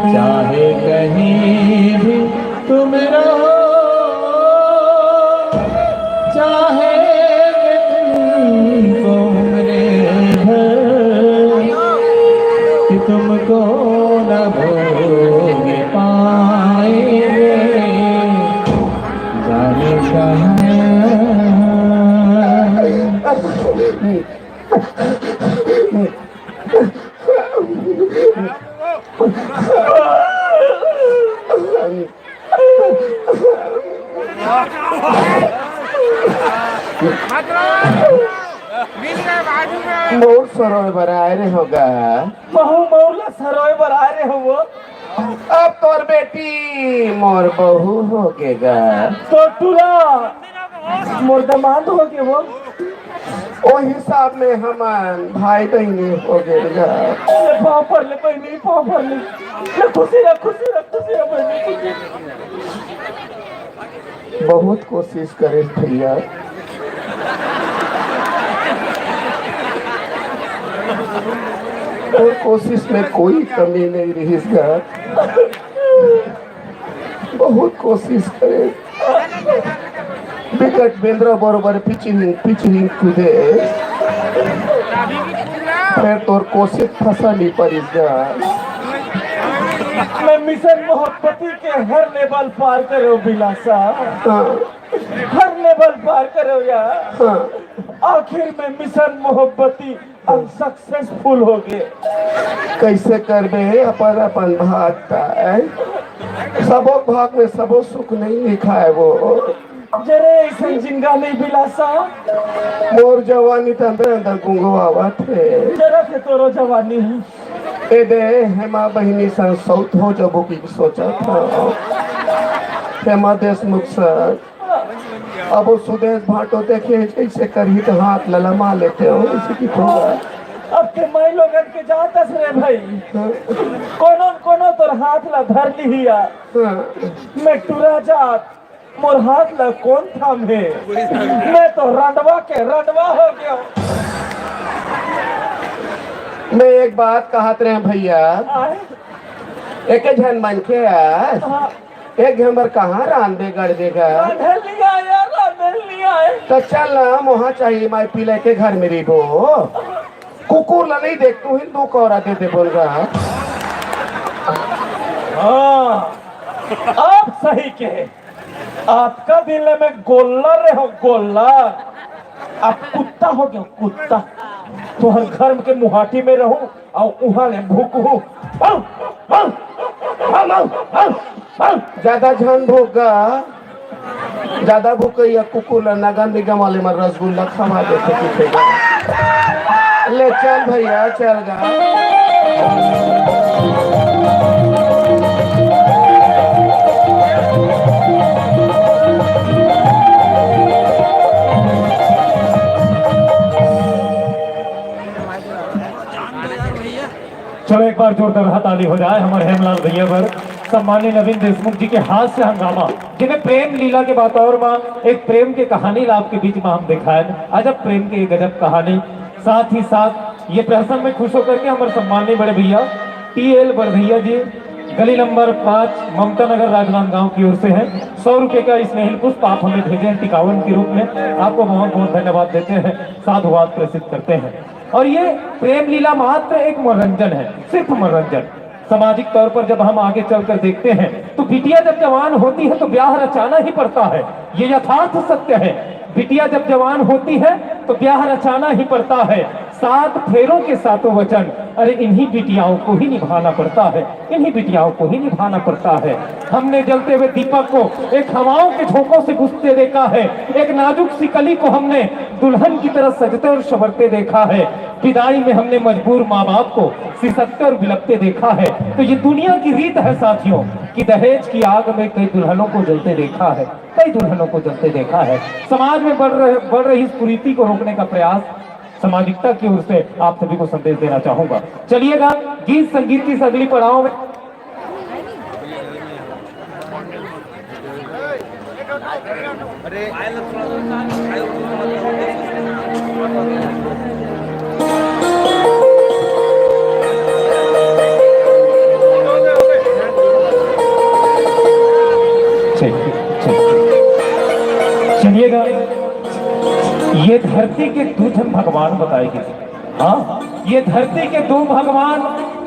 चाहे कहीं भी तुम रहो, चाहे तुमको उम्र भर कि तुमको न भूल पाएंगे, जाने कहाँ। मोर सरोय बर आए रे होगा। महू मोर ला सरोय बर आए रे हो। अब तोर बेटी मोर बहू हो गेगा। तो टूरा मोर दमांद हो गे वो। ओ हिसाब में हमन भाई बहिनी हो गेगा। ले पाँव पर ले बहिनी, पाँव पर ले। ले खुशी रह, खुशी रह, खुशी रह बहिनी, खुशी रह। बहुत कोशिश करे भैया, तोर कोशिश में कोई कमी नहीं रहिस गा। बहुत कोशिश करे, बिकट बेंदरा बरोबर पिचिंग पिचिंग कूदे, फेर तोर कोशिश फंसा नहीं परिस गा। मैं मिशन मोहब्बती के हर लेवल पार करो बिलासा, हाँ। हर लेवल पार करो यार। हाँ। आखिर में मिशन मोहब्बती अनसक्सेसफुल हो गे। कैसे करबे अपन अपन भाग तय? सबो भाग में सबो सुख नहीं लिखा है वो। जरे ऐसन जिंगा नहीं बिलासा। मोर जवानी त अंदर अंदर गुंगवावत हे। जरा से तोरो जवानी है। ए दे, हेमा बहिनी संग सौत हो जबो की सोचत हंव। हेमा देशमुख सर, अब वो सुदेश भाटो देखे जैसे करही तो हाथ ललमा लेते हो, इसी की पूरा। अब के माई लोगन के जात अस रे भाई। कोनो न कोनो तोर हाथ ला धर लिहिया। हाँ। मैं टुरा जात, मोर हाथ ला कोन थामे? मैं तो रंडवा के रंडवा हो गया। मैं एक बात कहत रहे भैया, आए? एक झन मनखे आस, हाँ। एक झन बर कहाँ रांधे गढ़ देगा? रांधे लिया यार, रांधे लिया है। तो चल ना, मोहा चाहिए माई पीले के घर में रहिबो। कुकुर ला नहीं देख तू, हिंदू कौरा दे दे बोल रहा। हाँ, आप सही कहे। आपका दिल में गोल्लर रहे हो, गोल्लर। आप कुत्ता हो गया, कुत्ता। तो हर घर के मुहाटी में रहूं और उहाँ ले भूकू। ज्यादा झन भूकगा, ज्यादा भूकइया कुकुर ला नगर निगम वाले मन रसगुल्ला खवा देथे, पीछे गा। ले चल भैया, चल गा। चलो, एक बार जोरदार ताली हो जाए हमारे हेमलाल भैया पर। सम्माननीय नवीन देशमुख जी के हास्य हंगामा, जिन्हें प्रेम लीला के बात और माँ एक प्रेम के कहानी ला आपके बीच में हम दिखाए। अजब प्रेम के गजब कहानी। साथ ही साथ ये प्रहसन में खुश होकर के हमारे सम्माननीय बड़े भैया टी एल बड़भैया जी, गली नंबर पाँच, ममता नगर, राजनांदगांव की ओर से है। सौ रुपए का स्नेहिल पुष्प आप हमें भेजे हैं टिकावन के रूप में। आपको बहुत बहुत धन्यवाद देते हैं, साधुवाद प्रेषित करते हैं। और ये प्रेम लीला मात्र एक मनोरंजन है, सिर्फ मनोरंजन। सामाजिक तौर पर जब हम आगे चलकर देखते हैं तो बिटिया जब जवान होती है तो ब्याह रचाना ही पड़ता है, ये यथार्थ सत्य है। बिटिया जब जवान होती है तो ब्याह रचाना ही पड़ता है। सात फेरों के सातों वचन, अरे इन्हीं बिटियाओं को ही निभाना पड़ता है, इन्हीं बिटियाओं को ही निभाना पड़ता है। हमने जलते हुए दीपक को एक हवाओं के झोंकों से बुझते देखा है, एक नाजुक सी कली को हमने दुल्हन की तरह सजते और संवरते देखा है। विदाई में हमने मजबूर माँ बाप को सिसकते और बिलखते देखा है। तो ये दुनिया की रीत है साथियों, कि दहेज की आग में कई दुल्हनों को जलते देखा है, कई दुल्हनों को जलते देखा है। समाज में बढ़ रहे बढ़ रही इस कुरीति को रोकने का प्रयास सामाजिकता की ओर से आप सभी को संदेश देना चाहूंगा। चलिएगा, गीत संगीत की इस अगली पड़ाव में धरती के दू झन भगवान बताए गिस। हाँ, ये धरती के दू भगवान,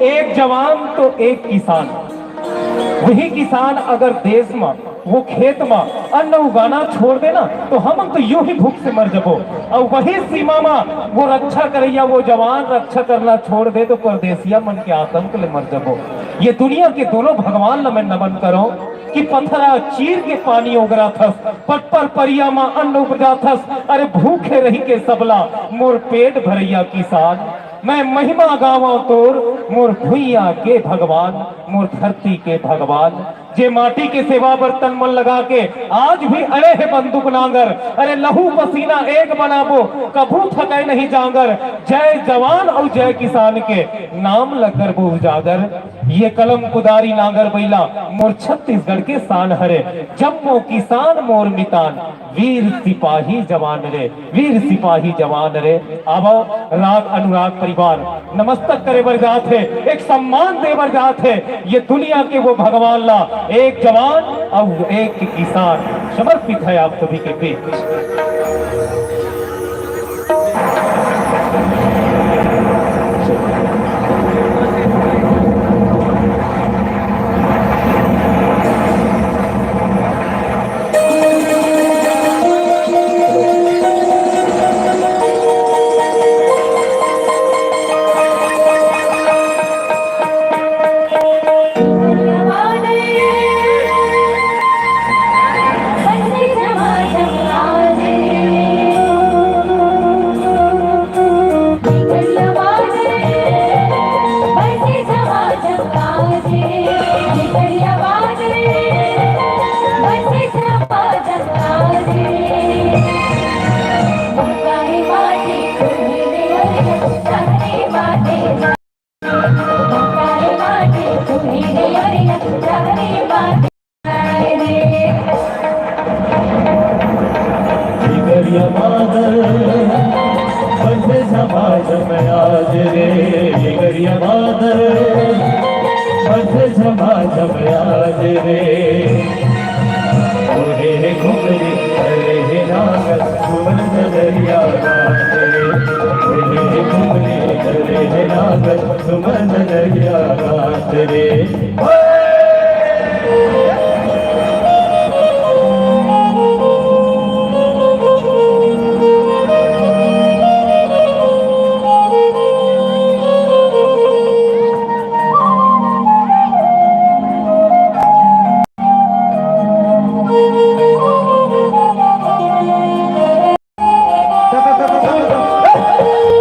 एक जवान तो एक किसान। वही किसान अगर देश म, वो खेत म अन्न उगाना छोड़ दे ना, तो हमन तो यूं ही भूख से मर जबो। अउ वही सीमा म वो रक्षा करइया, वो जवान रक्षा करना छोड़ दे, तो परदेसिया मन के आतंक ले मर जबो। ये दुनिया के दोनों भगवान ल मैं नमन करों कि पथरा चीर के पानी ओगराथस, पटपर परिया म अन्न उपजाथस, अरे भूखे रहि के सबला मोर पेट भरइया किसान। मैं महिमा गावंव तोर, मोर भुइयां के भगवान, मोर धरती के भगवान। जे माटी के सेवा बर तन मन लगा के आज भी अड़े हे बंदूक नांगर। अरे लहू पसीना एक बनाबो, कभू थकय नहीं जांगर। जय जवान अउ जय किसान के नाम ल करबो उजागर। ये कलम कुदारी नांगर बइला मोर छत्तीसगढ़ के शान हरे। जम्मो किसान मोर मितान, वीर सिपाही जवान रे, वीर सिपाही जवान रे। आवा, राग अनुराग परिवार नमस्तक करे बर जात हे, एक सम्मान दे बर जात हे ये दुनिया के वो भगवान ला, एक जवान अउ एक किसान समर्पित है आप सभी के बीच। गरिया बादल बरसे झमाझम आज रे, गरिया बादल बरसे झमाझम आज रे। ओढ़े हे घुघरी, करे हे नागर, सुमन नजरिया रात रे। ओढ़े हे घुघरी, करे हे नागर, सुमन नजरिया रात रे।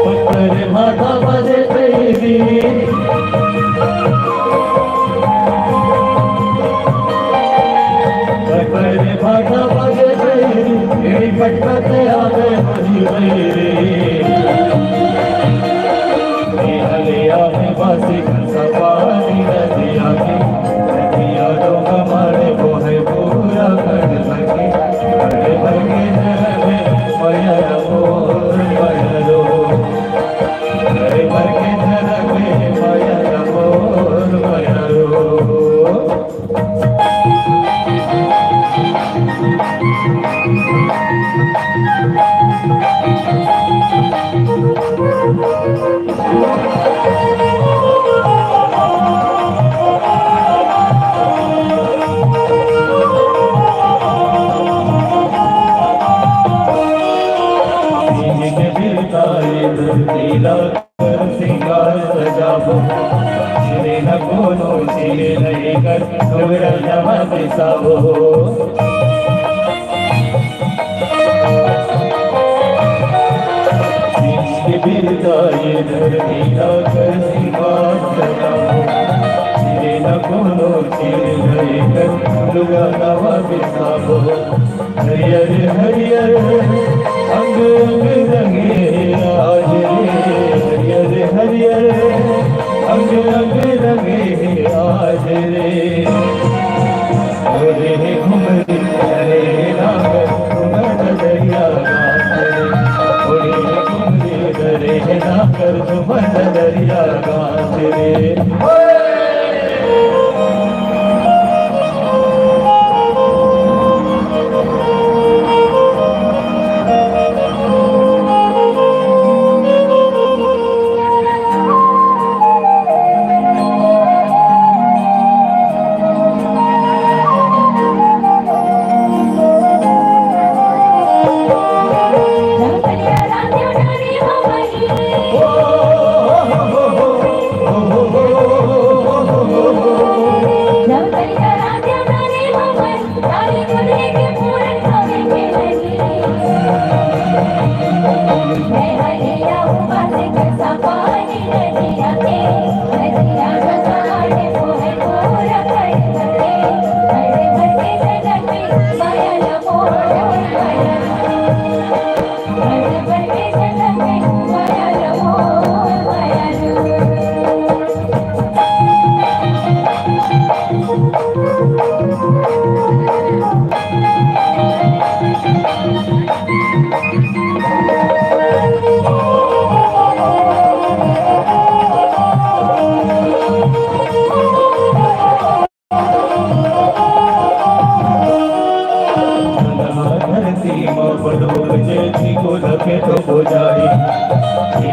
पत्थर भाटा बजे तेरी, पत्थर भाटा बजे तेरी, एड़ी पटपट आवे मही मेरी। निहले आवे बासी घासा पानी नदिया के, नदिया डोंगा मारे बोहे पूरा कड़ भर के, कड़ भर के जल में मया मोर मया रो। अरे मर के धरा में माया ला मोर माया रो। के बिरताए धरती ला कर सिंगार सजावो, सिरे न कोनो सिरे न एकर, डोरा नवा बिसावो। के बिरताए धरती ला कर सिंगार सजावो, सिरे न कोनो सिरे न एकर, डोरा नवा बिसावो। हरियर हरियर अंग अंग रंगे आज रे, हरियर हरियर अंग अंग रंगे आज रे। ओढ़े हे घुमरी करे हे नागर झुमर दरिया गाज रे, ओढ़े हे घुमरी करे हे नागर झुमर दरिया गाज रे।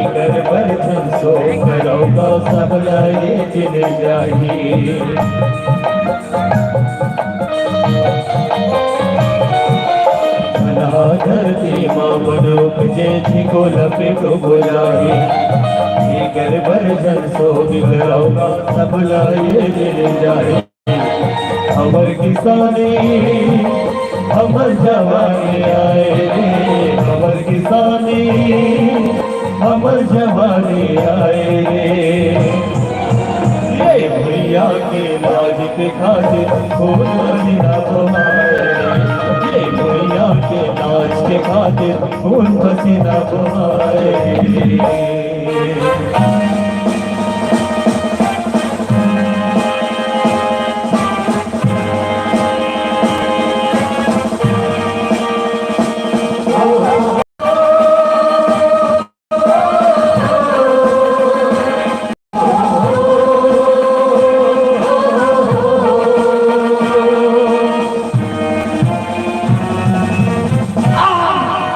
कर बर झन सो करौगा, सब ला ये चिन जाही। भला धरती मा बन उपजे, झिको लपेटो बोलाही। एकर बर झन सो करौगा, सब ला ये चिन जाही। हमर किसानी, हमर जवानी आए रे, हमर किसानी, हमर जवानी आए रे। ये भैया के लाज के खातिर खून पसीना बहाए रे, ये भैया के लाज के खातिर खून पसीना बहाए रे।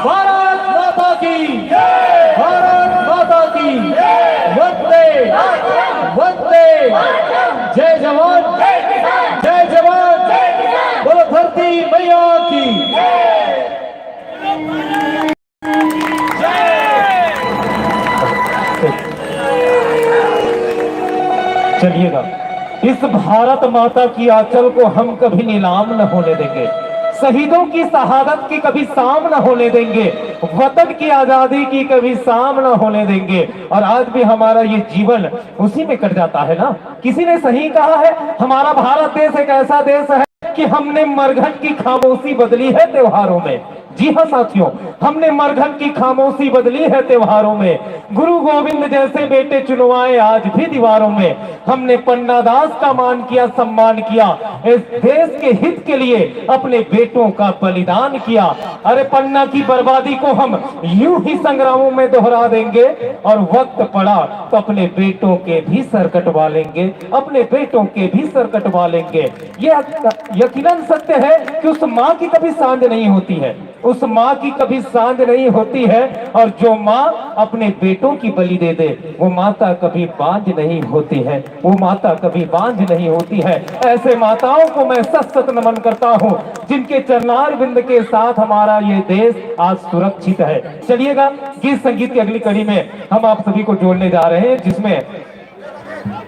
भारत माता की, भारत माता की, वंदे, वंदे, जय जवान, जय जवान, बोलो धरती मैया की। चलिएगा, इस भारत माता की आंचल को हम कभी नीलाम न होने देंगे, शहीदों की शहादत की कभी शाम न होने देंगे, वतन की आजादी की कभी शाम न होने देंगे। और आज भी हमारा ये जीवन उसी में कट जाता है ना। किसी ने सही कहा है, हमारा भारत देश एक ऐसा देश है कि हमने मरघट की खामोशी बदली है त्योहारों में। जी हाँ साथियों, हमने मरघट की खामोशी बदली है त्योहारों में। गुरु गोविंद जैसे बेटे चुनवाए आज भी दीवारों में। हमने पन्नादास का मान किया, सम्मान किया, इस देश के हित के लिए अपने बेटों का बलिदान किया। अरे पन्ना की बर्बादी को हम यूं ही संग्रामों में दोहरा देंगे, और वक्त पड़ा तो अपने बेटों के भी सर कटवा लेंगे, अपने बेटों के भी सर कटवा लेंगे। ये यकीनन सत्य है कि उस माँ की कभी सांझ नहीं होती है, उस माँ की कभी सांझ नहीं होती है। और जो माँ अपने बेटों की बलि दे दे, वो माता कभी बांझ नहीं होती है, वो माता कभी बांझ नहीं होती है। ऐसे माताओं को मैं सत सत नमन करता हूँ, जिनके चरणारविंद के साथ हमारा ये देश आज सुरक्षित है। चलिएगा, गीत संगीत की अगली कड़ी में हम आप सभी को जोड़ने जा रहे हैं, जिसमें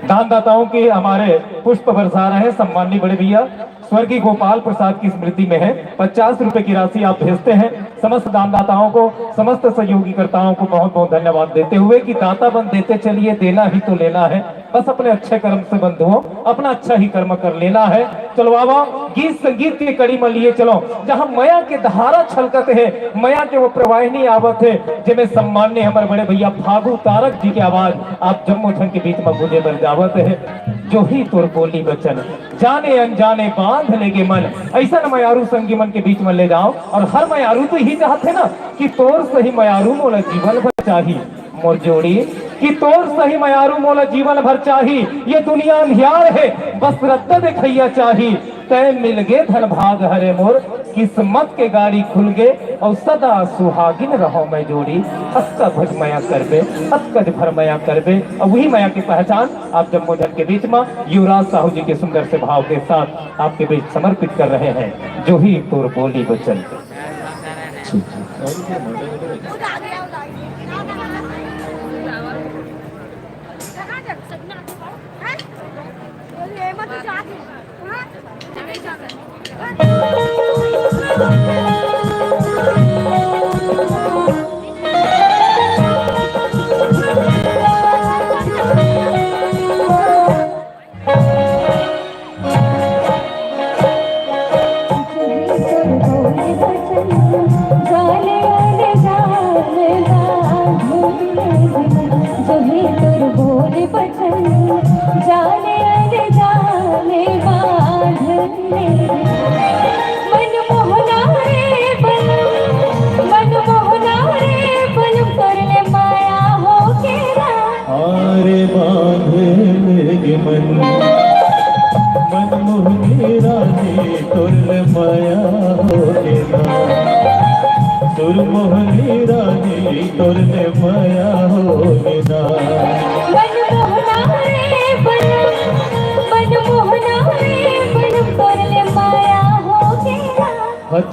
दानदाताओं के हमारे पुष्प बरसा रहे हैं सम्माननीय बड़े भैया स्वर्गीय गोपाल प्रसाद की स्मृति में है। पचास रुपए की राशि आप भेजते हैं। समस्त दानदाताओं को, समस्त सहयोगीकर्ताओं को बहुत बहुत धन्यवाद देते हुए कि दाता बन देते चलिए, देना ही तो लेना है, बस अपने अच्छे कर्म से बंधुओं, अपना अच्छा ही कर्म कर लेना है। चलो बाबा, गीत संगीत की कड़ी में लिए चलो, जहाँ मया के धारा छलकत है, मया के वो प्रवाहिनी आवत है, जेमे सम्माननीय हमारे बड़े भैया फागू तारक जी की आवाज आप जम्मो झन के बीच में गूंजे बर जावत है। जो ही तोर बोली बचन, जाने अनजाने बांध लेगे मन, ऐसा मयारू संगी मन के बीच में ले जाओ। और हर मयारू तो यही चाहते ना कि तोर सही मयारू मोला जीवन भर चाही। मोर जोड़ी कि तोर सही मयारू मोला जीवन भर चाही। ये दुनिया अंधियार है, बस रद्दा देखैया चाही। तै मिलगे धन भाग हरे मोर, किस्मत के गाड़ी खुलगे, और सदा सुहागिन रहो मैं जोड़ी। अतका भज मया करबे, अतका भर मया करबे, और वही मया की पहचान आप जम्मो झन के बीच में युवराज साहू जी के सुंदर से भाव के साथ आपके बीच समर्पित कर रहे हैं। जो ही तोर बोली बचन।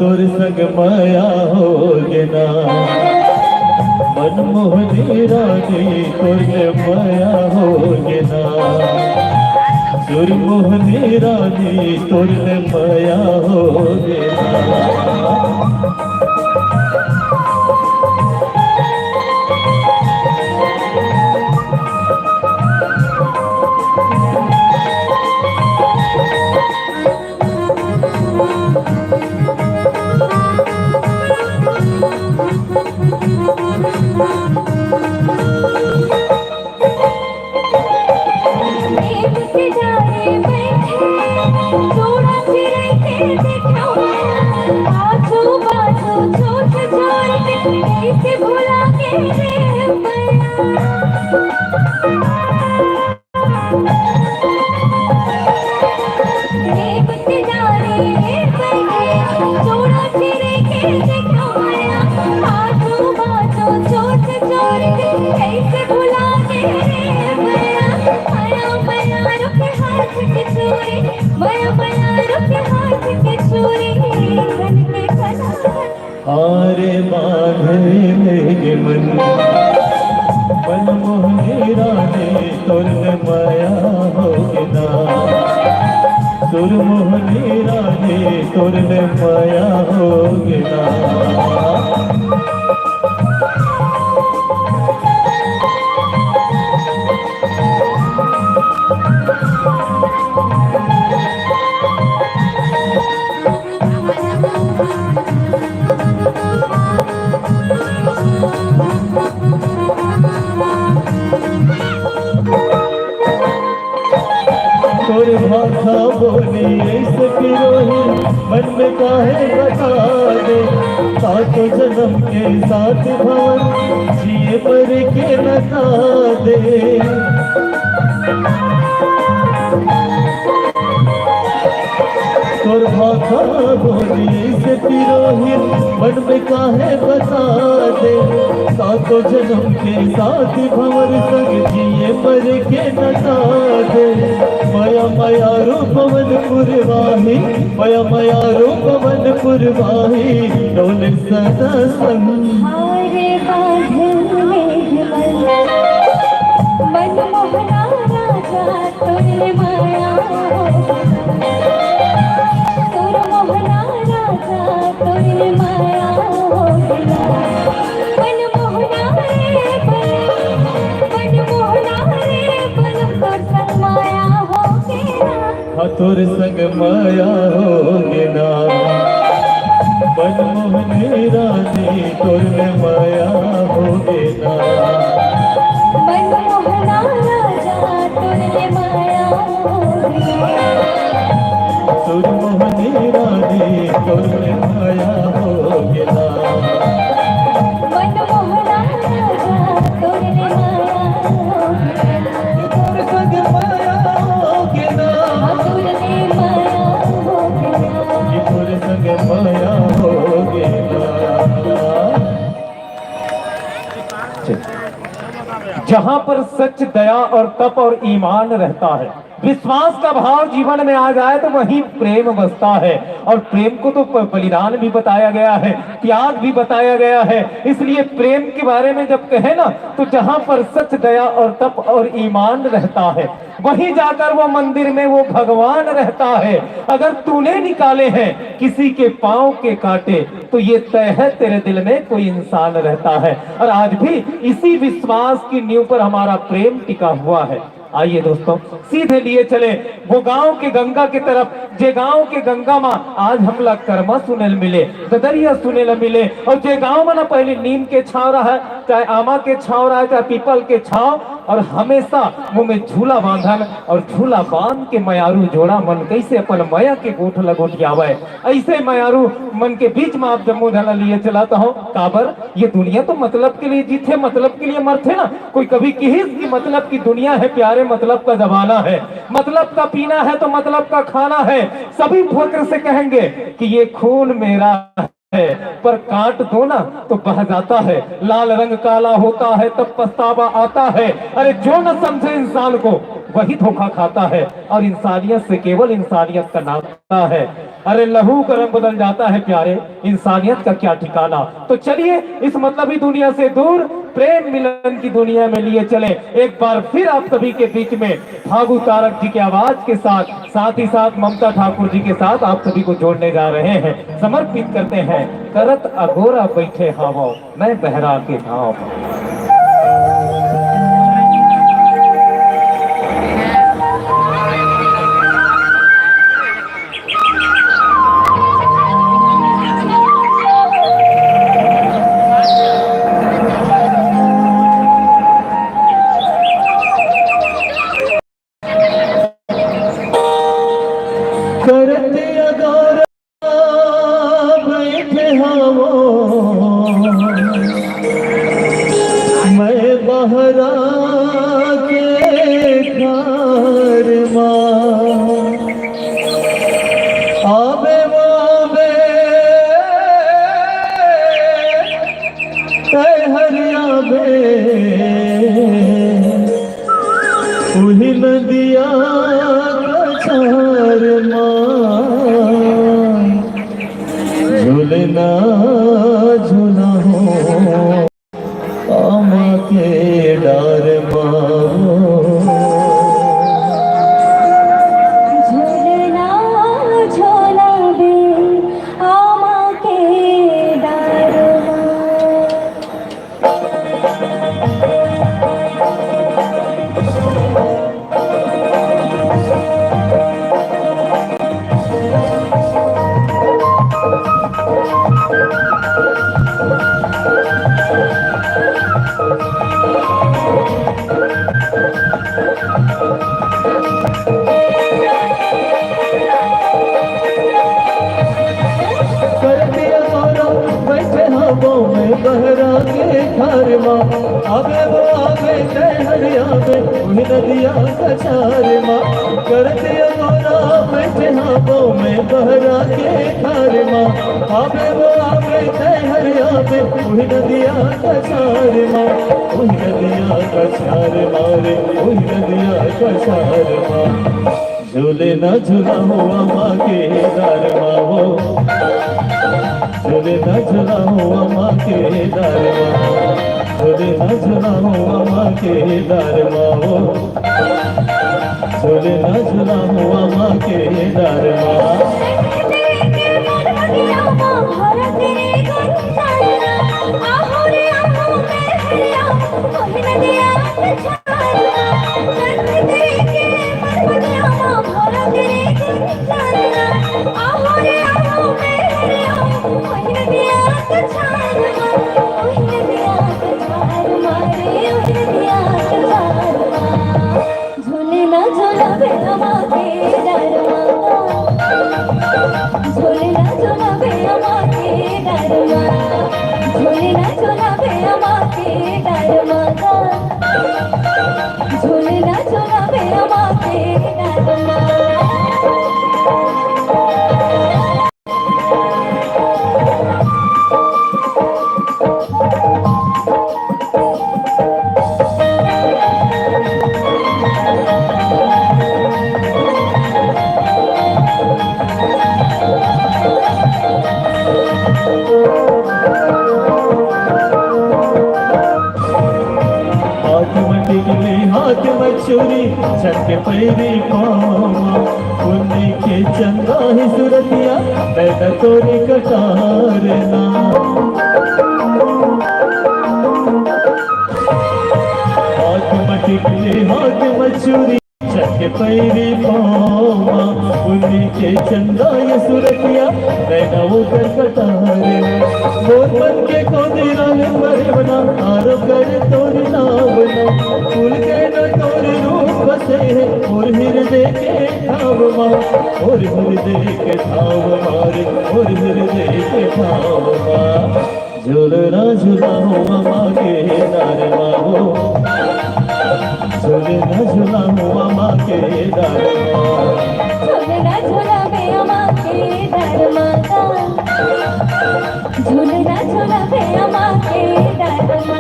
तोर संग मया होगे ना, मनमोहनी रानी तोर ले मया होगे ना, सुरमोहनी रानी तोर ले मया होगे ना। हारे बांधे मेरे मन, मनमोहनी रानी तोर ले मया होगे ना, सुरमोहनी रानी तोर ले मया होगे ना। तोर भाखा बोली ऐसे पिरोही, मन में काहे बता दे, सातों जन्म के साथ भवन, जिए मरे के नता दे। तोर भाखा बोली से पिरोही, मन में काहे बता दे, सातों जन्म के साथ भंवर संग जिए मरे के नता दे। मया मया रूप मन पुरवाही, मया मया रूप मन पुरवाही, डोले सदा संग। हारे बांधे मेघ मन, मनमोहना राजा तोरे माया हो गया। तोर मोहना राजा तोरे माया हो गया। मनमोहना रे बल, मनमोहना रे बल, तोर संग माया हो गया। हाँ, तोर संग मया होगे ना, मनमोहनी रानी तोर ले मया होगे ना। मनमोहना राजा तोर ले मया होगे ना। सुरमोहनी रानी तोर ले मया होगे ना। मनमोहना राजा तोर ले मया होगे ना। तोर संग मया होगे ना। हाँ, तोर ले मया होगे ना। कि तोर संग मया होगे ना। जहाँ पर सच, दया और तप और ईमान रहता है, विश्वास का भाव जीवन में आ जाए, तो वहीं प्रेम बसता है। और प्रेम को तो प-, बलिदान भी बताया गया है, त्याग भी बताया गया है। इसलिए प्रेम के बारे में जब कहे ना, तो जहाँ पर सच, दया और तप और ईमान रहता है, वहीं जाकर वो मंदिर में वो भगवान रहता है। अगर तूने निकाले हैं किसी के पाँव के कांटे, तो ये तय है तेरे दिल में कोई इंसान रहता है। और आज भी इसी विश्वास की नींव पर हमारा प्रेम टिका हुआ है। आइए दोस्तों, सीधे लिए चले वो गांव के गंगा की तरफ, जे गांव के गंगा मा आज हमला करमा सुने ल मिले, ददरिया सुने ल मिले। और जे गांव मा ना पहले नीम के छांव रहा, चाहे आमा के छांव रहा, चाहे पीपल के छांव, और हमेशा मुंह में झूला बांधन और झूला बांध के मयारू जोड़ा मन कैसे अपन मया के गोठ ल गोठियावे, ऐसे मयारू मन के बीच में आप जम्मो झन ल लिए चलत हव। काबर ये दुनिया तो मतलब के लिए जीथे, मतलब के लिए मरथे ना। कोई कभी किहिस कि मतलब की दुनिया है प्यारे, मतलब का जमाना है, मतलब का पीना है तो मतलब का खाना है। सभी फक्र से कहेंगे कि ये खून मेरा है, पर काट दो ना तो बह जाता है। लाल रंग काला होता है तब पछतावा आता है। अरे जो न समझे इंसान को वही धोखा खाता है, और इंसानियत से केवल इंसानियत का नाता है। अरे लहू का रंग बदल जाता है प्यारे, इंसानियत का क्या ठिकाना। तो चलिए इस मतलबी दुनिया से दूर प्रेम मिलन की दुनिया में लिए चले। एक बार फिर आप सभी के बीच में फागू तारक जी की आवाज के साथ, साथ ही साथ ममता ठाकुर जी के साथ आप सभी को जोड़ने जा रहे हैं, समर्पित करते हैं। करत अगोरा बैठे हावो मैं बहरा के धाम। करत अगोरा बैठे हावो मैं बहरा के घर मा। आबे वो आबे, तै हर आबे, उही नदिया कछार मा। झूलना झूला हो आमा के डार मा। झूलना झूला बे आमा के डार मा। करतिया गौरव बैठे हावो मैं बहरा के घर मा। आबे वो आबे, तै हर आबे, उही नदिया कछार मा। करतिया गौरव बैठे हावो मैं बहरा के घर मा। आबे वो आबे, तै हर आबे, उही नदिया कछार मा। उही नदिया कछार मा रे, उही नदिया कछार मा। झूलना झूला हो आमा के डार मा हो। झूलना झूला हो आमा के डार मा। झूलना झूला हो आमा के डार मा हो। झूलना झूला हो आमा के डार मा। झूलना झूला बे अमा के डार मा। झूलना झूला बे अमा के डार मा। झूलना झूला बे अमा के डार मा। झूलना झूला बे अमा के डार मा। हाथ म टिकली, हाथ म चूरी, चंद के पैरी पाँव मा। पुन्नी के चंदा ही सुरतिया, नैना तोरी कटार ना। हाथ म टिकली, हाथ म चूरी, चंद के पैरी पाँव मा। पुन्नी के चंदा ये सुरतिया, नैना ओकर कटार ना। मोर मन के कोंदरी राग परेवना, आरो कर तोरी नावना। फूल के न तोर रूप बसे हे, मोर हृदय के ठाव मा, मोर हृदय के ठाव मा रे, मोर हृदय के ठाव मा। झूलना झूला हो अमा के डार मा हो, झूलना झूला हो अमा के डार मा। झूलना झूला बे अमा के डार मा। झूलना झूला बे अमा के डार मा।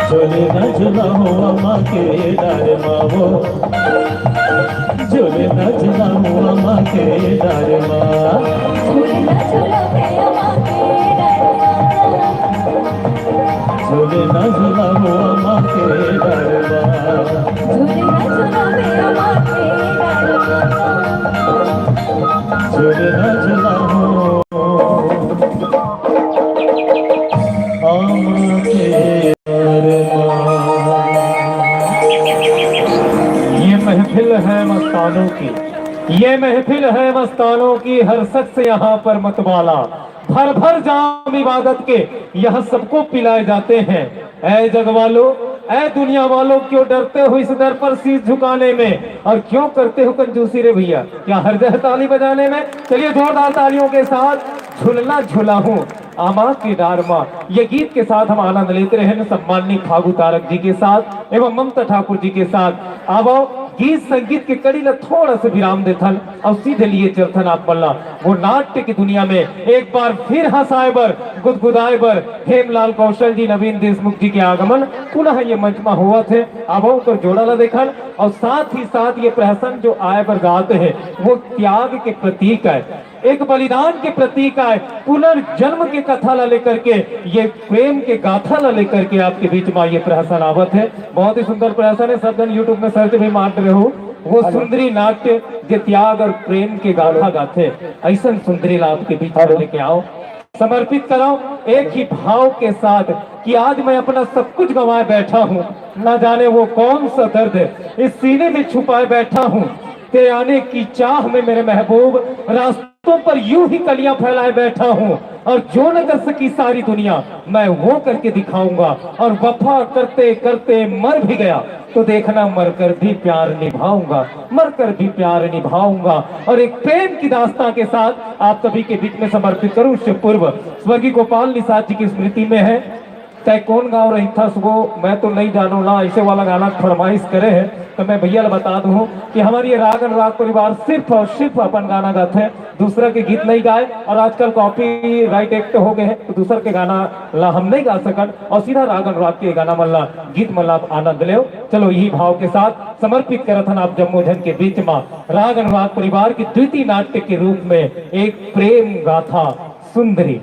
झूले ना झूला हो अम्मा के डार मा वो। झूले ना झूला हो अम्मा के डार मा। झूले ना झूला हो अम्मा के डार मा। झूले ना झूला हो अम्मा के डार मा। ये महफिल है मस्तानों की, ये महफिल है मस्तानों की, हर शख्स यहाँ पर मतवाला। भर भर जाम इबादत के यहाँ सबको पिलाए जाते हैं। ऐ जग वालों, ऐ दुनिया वालों, क्यों डरते हो इस दर पर शीश झुकाने में, और क्यों करते हो कंजूसी रे भैया? क्या हर्ज है ताली बजाने में? चलिए जोरदार तालियों के साथ। झुलना झुला हूँ अम्मा के डार मा। ये गीत के साथ हम आनंद लेते रहे सम्माननीय फागू तारक जी के साथ एवं ममता ठाकुर जी के साथ। अब गीत संगीत के कड़ी ला थोड़ा सा विराम देथन और सीधे लिए चलथन आप मन ला वो नाट्य की दुनिया में। एक बार फिर हंसाए बर, गुदगुदाए बर हेमलाल कौशल जी, नवीन देशमुख जी के आगमन पुनः ये मंच मा होवत हे। अब ओकर जोड़ा ला देखन और साथ ही साथ ये प्रहसन जो आए बर जात हे, वो त्याग के प्रतीक आय, एक बलिदान के प्रतीक आय, पुनर्जन्म के कथा ला लेकर के, ये प्रेम के गाथा ला लेकर के आपके बीच मा ये प्रहसन आवत हे। बहुत ही सुंदर प्रहसन हे, सब जन YouTube में search भी मार रहे हो। वो सुंदरी नाट्य जे त्याग और प्रेम के गाथा गाथे, ऐसन सुंदरी ला आपके बीच में लेके आओ, समर्पित कराओ एक ही भाव के साथ कि आज मैं अपना सब कुछ गंवाए बैठा हूँ, ना जाने वो कौन सा दर्द इस सीने में छुपाए बैठा हूँ। तेरे आने की चाह में मेरे महबूब रास्तों पर यूं ही कलियां फैलाए बैठा हूँ, और जो न कर सकी सारी दुनिया, मैं वो करके दिखाऊंगा। और वफा करते करते मर भी गया तो देखना, मरकर भी प्यार निभाऊंगा, मरकर भी प्यार निभाऊंगा। और एक प्रेम की दास्तां के साथ आप सभी के बीच में समर्पित करूं, उससे पूर्व स्वर्गीय गोपाल निषाद जी की स्मृति में है, तै कोन गाँव रहिथस वो, मैं तो नहीं जानों ना, ऐसे वाला गाना फरमाइश करे हे। तो मैं भैया ला बता दूं कि हमारी ये राग अनुराग परिवार सिर्फ और सिर्फ अपन गाना गाथे, दूसरा के गीत नहीं गाए। और आजकल कॉपीराइट एक्ट हो गए हैं, तो दूसर के गाना ला हम नहीं गा सकन और सीधा राग अनुराग के गाना मन ला, गीत मन ला आप आनंद लेव। चलो, यही भाव के साथ समर्पित करत हन आप जम्मो झन के बीच मा राग अनुराग परिवार की द्वितीय नाट्य के रूप में एक प्रेम गाथा सुंदरी।